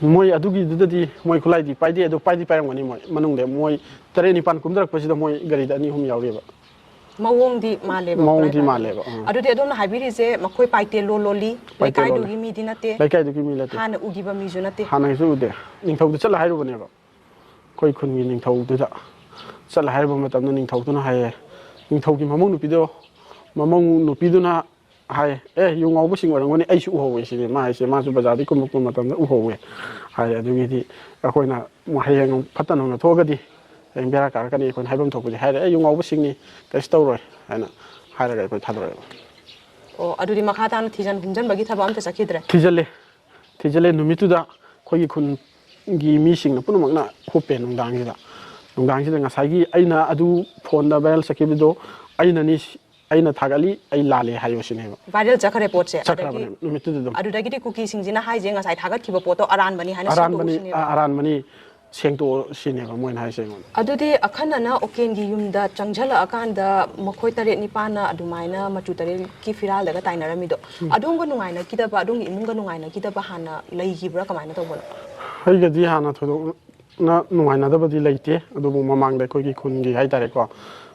ꯃꯣꯏ ꯑꯗꯨꯒꯤꯗꯨꯗꯗꯤ ꯃꯣꯏ ꯈꯨꯠꯂꯥꯏꯗꯤ ꯄꯥꯏꯗꯦ, ꯑꯗꯨ ꯄꯥꯏꯗꯤ ꯄꯥꯏꯔꯝꯒꯅꯤ ꯃꯣꯏ ꯃꯅꯨꯡꯗ꯫ ꯃꯣꯏ ꯇꯔꯦꯠ ꯅꯤꯄꯥꯟ ꯀꯨꯝꯊꯔꯛꯄꯁꯤꯗ ꯃꯣꯏ ꯒꯥꯔꯤꯗ ꯑꯅꯤ ꯑꯍꯨꯝ ꯌꯥꯎꯔꯤꯕ꯫ ꯃꯑꯣꯡꯗꯤ ꯃꯥꯜꯂꯦꯕ, ꯃꯑꯣꯡꯗꯤ ꯄꯨꯔꯥ ꯃꯥꯜꯂꯦꯕ, ꯑꯥ꯫ ꯑꯗꯨꯗꯤ ꯑꯗꯣꯝꯅ ꯍꯥꯏꯕꯤꯔꯤꯁꯦ ꯃꯈꯣꯏ ꯄꯥꯏꯇꯦ ꯂꯣ ꯂꯣꯜꯂꯤ, ꯄꯥꯏꯇꯦ ꯂꯣꯜꯂꯤ꯫ ꯂꯩꯀꯥꯏꯗꯨꯒꯤ ꯃꯤꯗꯤ ꯅꯠꯇꯦ, ꯂꯩꯀꯥꯏꯗꯨꯒꯤ ꯃꯤ ꯅꯠꯇꯦ꯫ ꯍꯥꯟꯅ ꯎꯈꯤꯕ ꯃꯤꯁꯨ ꯅꯠꯇꯦ꯫ ꯍꯥꯟꯅꯒꯤꯁꯨ ꯎꯗꯦ꯫ ꯅꯤꯡꯊꯧꯗ ꯆꯠꯂ ꯍꯥꯏꯔꯨꯕꯅꯦꯕ, ꯑꯩꯈꯣꯏ ꯈꯨꯟꯒꯤ ꯅꯤꯡꯊꯧꯗꯨꯗ ꯆꯠꯂ ꯍꯥꯏꯔꯨꯕ ꯃꯇꯝꯗ ꯅꯤꯡꯊꯧꯗꯨꯅ ꯍꯥꯏꯌꯦ, ꯅꯤꯡꯊꯧꯒꯤ ꯃꯃꯧ ꯅꯨꯄꯤꯗꯣ, ꯃꯃꯧ ꯅꯨꯄꯤꯗꯨꯅ ꯍꯥꯏ, "ꯑꯦ, ꯌꯨ ꯉꯥꯎꯕꯁꯤꯡ ꯑꯣꯏꯔꯝꯒꯅꯤ, ꯑꯩꯁꯨ ꯎꯍꯧꯋꯦ" ꯁꯤꯅꯤ ꯃꯥ ꯍꯥꯏꯁꯦ꯫ ꯃꯥꯁꯨ ꯕꯖꯥꯔꯗꯒꯤ ꯀꯨꯝꯃꯛꯄ ꯃꯇꯝꯗ ꯎꯍꯧꯋꯦ ꯍꯥꯏ꯫ ꯑꯗꯨꯒꯤꯗꯤ ꯑꯩꯈꯣꯏꯅ ꯍꯌꯦꯡ ꯐꯠꯇ ꯅꯨꯡꯗ ꯊꯣꯛꯑꯒꯗꯤ ꯍꯌꯦꯡ ꯕꯦꯔꯥ ꯀꯥꯔꯛꯀꯅꯤ꯫ ꯑꯩꯈꯣꯏꯅ ꯍꯥꯏꯐꯝ ꯊꯣꯛꯄꯗꯤ ꯍꯥꯏꯔꯦ, "ꯑꯦ, ꯌꯨ ꯉꯥꯎꯕꯁꯤꯡꯅꯤ, ꯀꯩꯁꯨ ꯇꯧꯔꯣꯏ" ꯍꯥꯏꯅ ꯍꯥꯏꯔꯒ ꯑꯩꯈꯣꯏ ꯊꯥꯗꯣꯔꯛꯑꯦꯕ꯫ ꯑꯣ, ꯑꯗꯨꯗꯤ ꯃꯈꯥ ꯇꯥꯅ ꯊꯤꯖꯟ ꯍꯨꯝꯖꯟꯕꯒꯤ ꯊꯕꯛ ꯑꯝꯇ ꯆꯠꯈꯤꯗ꯭ꯔꯦ? ꯊꯤꯖꯤꯜꯂꯦ꯫ ꯊꯤꯖꯤꯜꯂꯦ꯫ ꯅꯨꯃꯤꯠꯇꯨꯗ ꯑꯩꯈꯣꯏꯒꯤ ꯈꯨꯟꯒꯤ ꯃꯤꯁꯤꯡꯅ ꯄꯨꯝꯅꯃꯛꯅ ꯍꯨꯞꯄꯦ ꯅꯨꯡꯗꯥꯡꯁꯤꯗ꯫ ꯅꯨꯡꯗꯥꯡꯁꯤꯗ ꯉꯁꯥꯏꯒꯤ ꯑꯩꯅ ꯑꯗꯨ ꯐꯣꯟꯗ ꯚꯥꯏꯔꯦꯜ ꯆꯠꯈꯤꯕꯗꯣ ꯑꯩꯅꯅꯤ, ꯑꯩꯅ ꯊꯥꯒꯠꯂꯤ, ꯑꯩ ꯂꯥꯜꯂꯦ ꯍꯥꯏꯌꯣ ꯁꯤꯅꯦꯕ꯫ ꯚꯥꯏꯔꯦꯜ ꯆꯠꯈ꯭ꯔꯦ ꯄꯣꯠꯁꯦ꯫ ꯑꯗꯒꯤ ꯆꯠꯈ꯭ꯔꯕꯅꯦꯕ ꯅꯨꯃꯤꯠꯇꯨꯗ ꯑꯗꯨꯝ꯫ ꯑꯗꯨꯗꯒꯤꯗꯤ ꯀꯨꯀꯤꯁꯤꯡꯁꯤꯅ ꯍꯥꯏꯁꯦ ꯉꯁꯥꯏ ꯊꯥꯒꯠꯈꯤꯕ ꯄꯣꯠꯇꯣ ꯑꯔꯥꯟꯕꯅꯤ ꯍꯥꯏꯅ ꯑꯔꯥꯟꯕꯅꯤ, ꯁꯦꯡꯗꯣꯛꯎ ꯁꯤꯅꯦꯕ꯫ ꯑ-, ꯑꯔꯥꯟꯕꯅꯤ, ꯁꯦꯡꯗꯣꯛꯑꯣ ꯁꯤꯅꯦꯕ ꯃꯣꯏꯅ ꯍꯥꯏꯁꯦ ꯑꯩꯉꯣꯟꯗ꯫ ꯑꯗꯨꯗꯤ ꯑꯈꯟꯅꯅ ꯑꯣꯀꯦꯟꯒꯤ ꯌꯨꯝꯗ ꯆꯪꯁꯤꯜꯂꯛꯑꯀꯥꯟꯗ ꯃꯈꯣꯏ ꯇꯔꯦꯠ ꯅꯤꯄꯥꯟꯅ ꯑꯗꯨꯃꯥꯏꯅ ꯃꯆꯨ ꯇꯔꯦꯠꯀꯤ ꯐꯤꯔꯥꯜꯗꯒ ꯇꯥꯏꯅꯔꯝꯃꯤꯗꯣ, ꯑꯗꯣꯝꯒ ꯅꯨꯡꯉꯥꯏꯅꯈꯤꯗꯕ, ꯑꯗꯣꯝꯒꯤ ꯏꯃꯨꯡꯒ ꯅꯨꯡꯉꯥꯏꯅꯈꯤꯗꯕ ꯍꯥꯟꯅ ꯂꯩꯈꯤꯕ꯭ꯔꯥ, ꯀꯃꯥꯏꯅ ꯇꯧꯕꯅꯣ? ꯑꯩꯒꯗꯤ ꯍꯥꯟꯅ ꯊꯣꯏꯗꯣꯛꯅ ꯅꯨꯡꯉꯥꯏꯅꯗꯕꯗꯤ ꯂꯩꯇꯦ, ꯑꯗꯨꯕꯨ ꯃꯃꯥꯡꯗ ꯑꯩꯈꯣꯏꯒꯤ ꯈꯨꯟꯒꯤ ꯍꯥꯏꯇꯥꯔꯦꯀꯣ,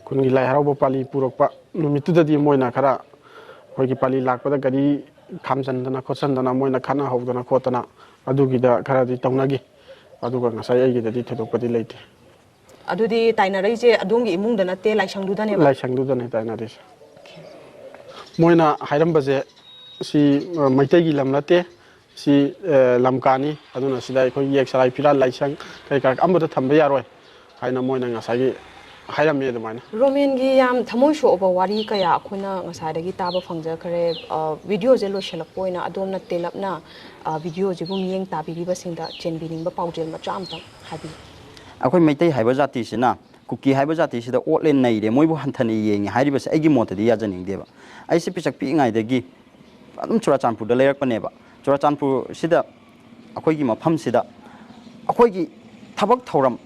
ꯈꯨꯟꯒꯤ ꯂꯥꯏ ꯍꯔꯥꯎꯕ ꯄꯥꯂꯤ ꯄꯨꯔꯛꯄ ꯅꯨꯃꯤꯠꯇꯨꯗꯗꯤ ꯃꯣꯏꯅ ꯈꯔ ꯑꯩꯈꯣꯏꯒꯤ ꯄꯥꯂꯤ ꯂꯥꯛꯄꯗ ꯒꯥꯔꯤ ꯈꯥꯝꯖꯟꯗꯅ ꯈꯣꯠꯆꯟꯗꯅ ꯃꯣꯏꯅ ꯈꯠꯅ ꯍꯧꯗꯅ ꯈꯣꯠꯇꯅ ꯑꯗꯨꯒꯤꯗ ꯈꯔꯗꯤ ꯇꯧꯅꯈꯤ꯫ ꯑꯗꯨꯒ ꯉꯁꯥꯏ ꯑꯩꯒꯤꯗꯗꯤ ꯊꯣꯏꯗꯣꯛꯄꯗꯤ ꯂꯩꯇꯦ꯫ ꯑꯗꯨꯗꯤ ꯇꯥꯏꯅꯔꯛꯏꯁꯦ ꯑꯗꯣꯝꯒꯤ ꯏꯃꯨꯡꯗ ꯅꯠꯇꯦ, ꯂꯥꯏꯁꯪꯗꯨꯗꯅꯦꯕ? ꯂꯥꯏꯁꯪꯗꯨꯗꯅꯦ ꯇꯥꯏꯅꯔꯤꯁꯦ꯫ ꯃꯣꯏꯅ ꯍꯥꯏꯔꯝꯕꯁꯦ, ꯁꯤ, ꯑ, ꯃꯩꯇꯩꯒꯤ ꯂꯝ ꯅꯠꯇꯦ, ꯁꯤ, ꯑ, ꯂꯝꯀꯥꯅꯤ, ꯑꯗꯨꯅ ꯁꯤꯗ ꯑꯩꯈꯣꯏꯒꯤ ꯌꯦꯛ ꯁꯂꯥꯏ ꯐꯤꯔꯥꯜ ꯂꯥꯏꯁꯪ ꯀꯔꯤ ꯀꯔꯥ ꯑꯃꯠꯇ ꯊꯝꯕ ꯌꯥꯔꯣꯏ ꯍꯥꯏꯅ ꯃꯣꯏꯅ ꯉꯁꯥꯏꯒꯤ ꯍꯥꯏꯔꯝꯃꯤ ꯑꯗꯨꯃꯥꯏꯅ꯫ ꯔꯣꯃꯦꯟꯒꯤ ꯌꯥꯝ ꯊꯃꯣꯏ ꯁꯣꯛꯑꯕ ꯋꯥꯔꯤ ꯀꯌꯥ ꯑꯩꯈꯣꯏꯅ ꯉꯁꯥꯏꯗꯒꯤ ꯇꯥꯕ ꯐꯪꯖꯈ꯭ꯔꯦ꯫ ꯑ, ꯚꯤꯗꯤꯑꯣꯁꯦ ꯂꯣꯏꯁꯤꯜꯂꯛꯄ ꯑꯣꯏꯅ ꯑꯗꯣꯝꯅ ꯇꯦꯜꯂꯞꯅ, ꯑ, ꯚꯤꯗꯤꯑꯣꯁꯤꯕꯨ ꯃꯤꯠꯌꯦꯡ ꯇꯥꯕꯤꯔꯤꯕꯁꯤꯡꯗ ꯆꯦꯟꯕꯤꯅꯤꯡꯕ ꯄꯥꯎꯖꯦꯜ ꯃꯆꯥ ꯑꯝꯇꯪ ꯍꯥꯏꯕꯤꯌꯨ꯫ ꯑꯩꯈꯣꯏ ꯃꯩꯇꯩ ꯍꯥꯏꯕ ꯖꯥꯇꯤꯁꯤꯅ, ꯀꯨꯀꯤ ꯍꯥꯏꯕ ꯖꯥꯇꯤꯁꯤꯗ ꯑꯣꯠꯂꯦ ꯅꯩꯔꯦ, ꯃꯣꯏꯕꯨ ꯍꯟꯊꯅ ꯌꯦꯡꯉꯦ ꯍꯥꯏꯔꯤꯕꯁꯦ ꯑꯩꯒꯤ ꯃꯣꯠꯇꯗꯤ ꯌꯥꯖꯅꯤꯡꯗꯦꯕ꯫ ꯑꯩꯁꯦ ꯄꯤꯁꯛ ꯄꯤꯛꯏꯉꯩꯗꯒꯤ ꯑꯗꯨꯝ ꯆꯨꯔꯥꯆꯥꯟꯄꯨꯔꯗ ꯂꯩꯔꯛꯄꯅꯦꯕ꯫ ꯆꯨꯔꯥꯆꯥꯟꯄꯨꯔꯁꯤꯗ, ꯑꯩꯈꯣꯏꯒꯤ ꯃꯐꯝꯁꯤꯗ ꯑꯩꯈꯣꯏꯒꯤ ꯊꯕꯛ ꯊꯧꯔꯝ,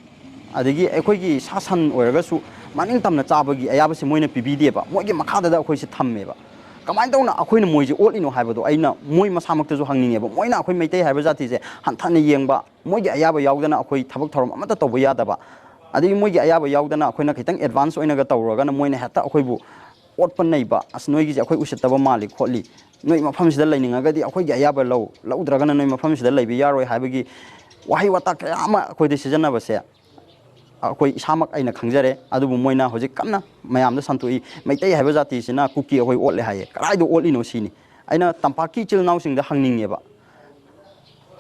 ꯑꯗꯒꯤ ꯑꯩꯈꯣꯏꯒꯤ ꯁꯥ ꯁꯟ ꯑꯣꯏꯔꯒꯁꯨ ꯃꯅꯤꯡ ꯇꯝꯅ ꯆꯥꯕꯒꯤ ꯑꯌꯥꯕꯁꯦ ꯃꯣꯏꯅ ꯄꯤꯕꯤꯗꯦꯕ꯫ ꯃꯣꯏꯒꯤ ꯃꯈꯥꯗꯗ ꯑꯩꯈꯣꯏꯁꯦ ꯊꯝꯃꯦꯕ꯫ ꯀꯃꯥꯏꯅ ꯇꯧꯅ ꯑꯩꯈꯣꯏꯅ ꯃꯣꯏꯁꯦ ꯑꯣꯠꯂꯤꯅꯣ ꯍꯥꯏꯕꯗꯣ ꯑꯩꯅ ꯃꯣꯏ ꯃꯁꯥꯃꯛꯇꯁꯨ ꯍꯪꯅꯤꯡꯉꯦꯕ꯫ ꯃꯣꯏꯅ ꯑꯩꯈꯣꯏ ꯃꯩꯇꯩ ꯍꯥꯏꯕ ꯖꯥꯇꯤꯁꯦ ꯍꯟꯊꯅ ꯌꯦꯡꯕ, ꯃꯣꯏꯒꯤ ꯑꯌꯥꯕ ꯌꯥꯎꯗꯅ ꯑꯩꯈꯣꯏ ꯊꯕꯛ ꯊꯧꯔꯝ ꯑꯃꯠꯇ ꯇꯧꯕ ꯌꯥꯗꯕ, ꯑꯗꯒꯤ ꯃꯣꯏꯒꯤ ꯑꯌꯥꯕ ꯌꯥꯎꯗꯅ ꯑꯩꯈꯣꯏꯅ ꯈꯤꯇꯪ ꯑꯦꯗꯚꯥꯟꯁ ꯑꯣꯏꯅꯒ ꯇꯧꯔꯒꯅ ꯃꯣꯏꯅ ꯍꯦꯛꯇ ꯑꯩꯈꯣꯏꯕꯨ ꯑꯣꯠꯄ ꯅꯩꯕ, "ꯑꯁ, ꯅꯣꯏꯒꯤꯁꯦ ꯑꯩꯈꯣꯏ ꯎꯁꯤꯠꯇꯕ ꯃꯥꯜꯂꯤ ꯈꯣꯠꯂꯤ, ꯅꯣꯏ ꯃꯐꯝꯁꯤꯗ ꯂꯩꯅꯤꯡꯉꯒꯗꯤ ꯑꯩꯈꯣꯏꯒꯤ ꯑꯌꯥꯕ ꯂꯧ, ꯂꯧꯗ꯭ꯔꯒꯅ ꯅꯣꯏ ꯃꯐꯝꯁꯤꯗ ꯂꯩꯕ ꯌꯥꯔꯣꯏ" ꯍꯥꯏꯕꯒꯤ ꯋꯥꯍꯩ ꯋꯥꯇꯥ ꯀꯌꯥ ꯑꯃ ꯑꯩꯈꯣꯏꯗ ꯁꯤꯖꯤꯟꯅꯕꯁꯦ ꯑꯩꯈꯣꯏ ꯏꯁꯥꯃꯛ ꯑꯩꯅ ꯈꯪꯖꯔꯦ꯫ ꯑꯗꯨꯕꯨ ꯃꯣꯏꯅ ꯍꯧꯖꯤꯛ ꯀꯟꯅ ꯃꯌꯥꯝꯗ ꯁꯟꯗꯣꯛꯏ, "ꯃꯩꯇꯩ ꯍꯥꯏꯕ ꯖꯥꯇꯤꯁꯤꯅ ꯀꯨꯀꯤ ꯑꯩꯈꯣꯏ ꯑꯣꯠꯂꯦ" ꯍꯥꯏꯌꯦ꯫ ꯀꯗꯥꯏꯗ ꯑꯣꯠꯂꯤꯅꯣ ꯁꯤꯅꯤ ꯑꯩꯅ ꯇꯝꯄꯥꯛꯀꯤ ꯏꯆꯤꯜ ꯏꯅꯥꯎꯁꯤꯡꯗ ꯍꯪꯅꯤꯡꯉꯦꯕ꯫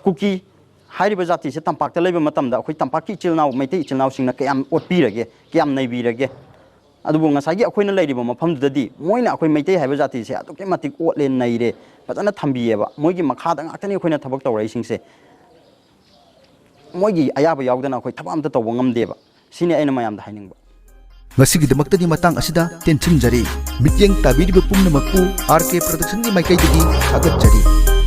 ꯀꯨꯀꯤ ꯍꯥꯏꯔꯤꯕ ꯖꯥꯇꯤꯁꯦ ꯇꯝꯄꯥꯛꯇ ꯂꯩꯕ ꯃꯇꯝꯗ ꯑꯩꯈꯣꯏ ꯇꯝꯄꯥꯛꯀꯤ ꯏꯆꯤꯜ ꯏꯅꯥꯎ, ꯃꯩꯇꯩ ꯏꯆꯤꯜ ꯏꯅꯥꯎꯁꯤꯡꯅ ꯀꯌꯥꯝ ꯑꯣꯠꯄꯤꯔꯒꯦ, ꯀꯌꯥꯝ ꯅꯩꯕꯤꯔꯒꯦ? ꯑꯗꯨꯕꯨ ꯉꯁꯥꯏꯒꯤ ꯑꯩꯈꯣꯏꯅ ꯂꯩꯔꯤꯕ ꯃꯐꯝꯗꯨꯗꯗꯤ ꯃꯣꯏꯅ ꯑꯩꯈꯣꯏ ꯃꯩꯇꯩ ꯍꯥꯏꯕ ꯖꯥꯇꯤꯁꯦ ꯑꯗꯨꯛꯀꯤ ꯃꯇꯤꯛ ꯑꯣꯠꯂꯦ, ꯅꯩꯔꯦ, ꯐꯖꯅ ꯊꯝꯕꯤꯌꯦꯕ꯫ ꯃꯣꯏꯒꯤ ꯃꯈꯥꯗ ꯉꯥꯛꯇꯅꯤ ꯑꯩꯈꯣꯏꯅ ꯊꯕꯛ ꯇꯧꯔꯛꯏꯁꯤꯡꯁꯦ꯫ ꯃꯣꯏꯒꯤ ꯑꯌꯥꯕ ꯌꯥꯎꯗꯅ ꯑꯩꯈꯣꯏ ꯊꯕꯛ ꯑꯝꯇ ꯇꯧꯕ ꯉꯝꯗꯦꯕ꯫ ꯁꯤꯅꯤ ꯑꯩꯅ ꯃꯌꯥꯝꯗ ꯍꯥꯏꯅꯤꯡꯕ꯫ ꯉꯁꯤꯒꯤꯗꯃꯛꯇꯗꯤ ꯃꯇꯥꯡ ꯑꯁꯤꯗ ꯇꯦꯟꯁꯤꯟꯖꯔꯤ꯫ ꯃꯤꯠꯌꯦꯡ ꯇꯥꯕꯤꯔꯤꯕ ꯄꯨꯝꯅꯃꯛꯄꯨ ꯑꯥꯔ ꯀꯦ ꯄ꯭ꯔꯗꯛꯁꯟꯒꯤ ꯃꯥꯏꯀꯩꯗꯒꯤ ꯊꯥꯒꯠꯆꯔꯤ꯫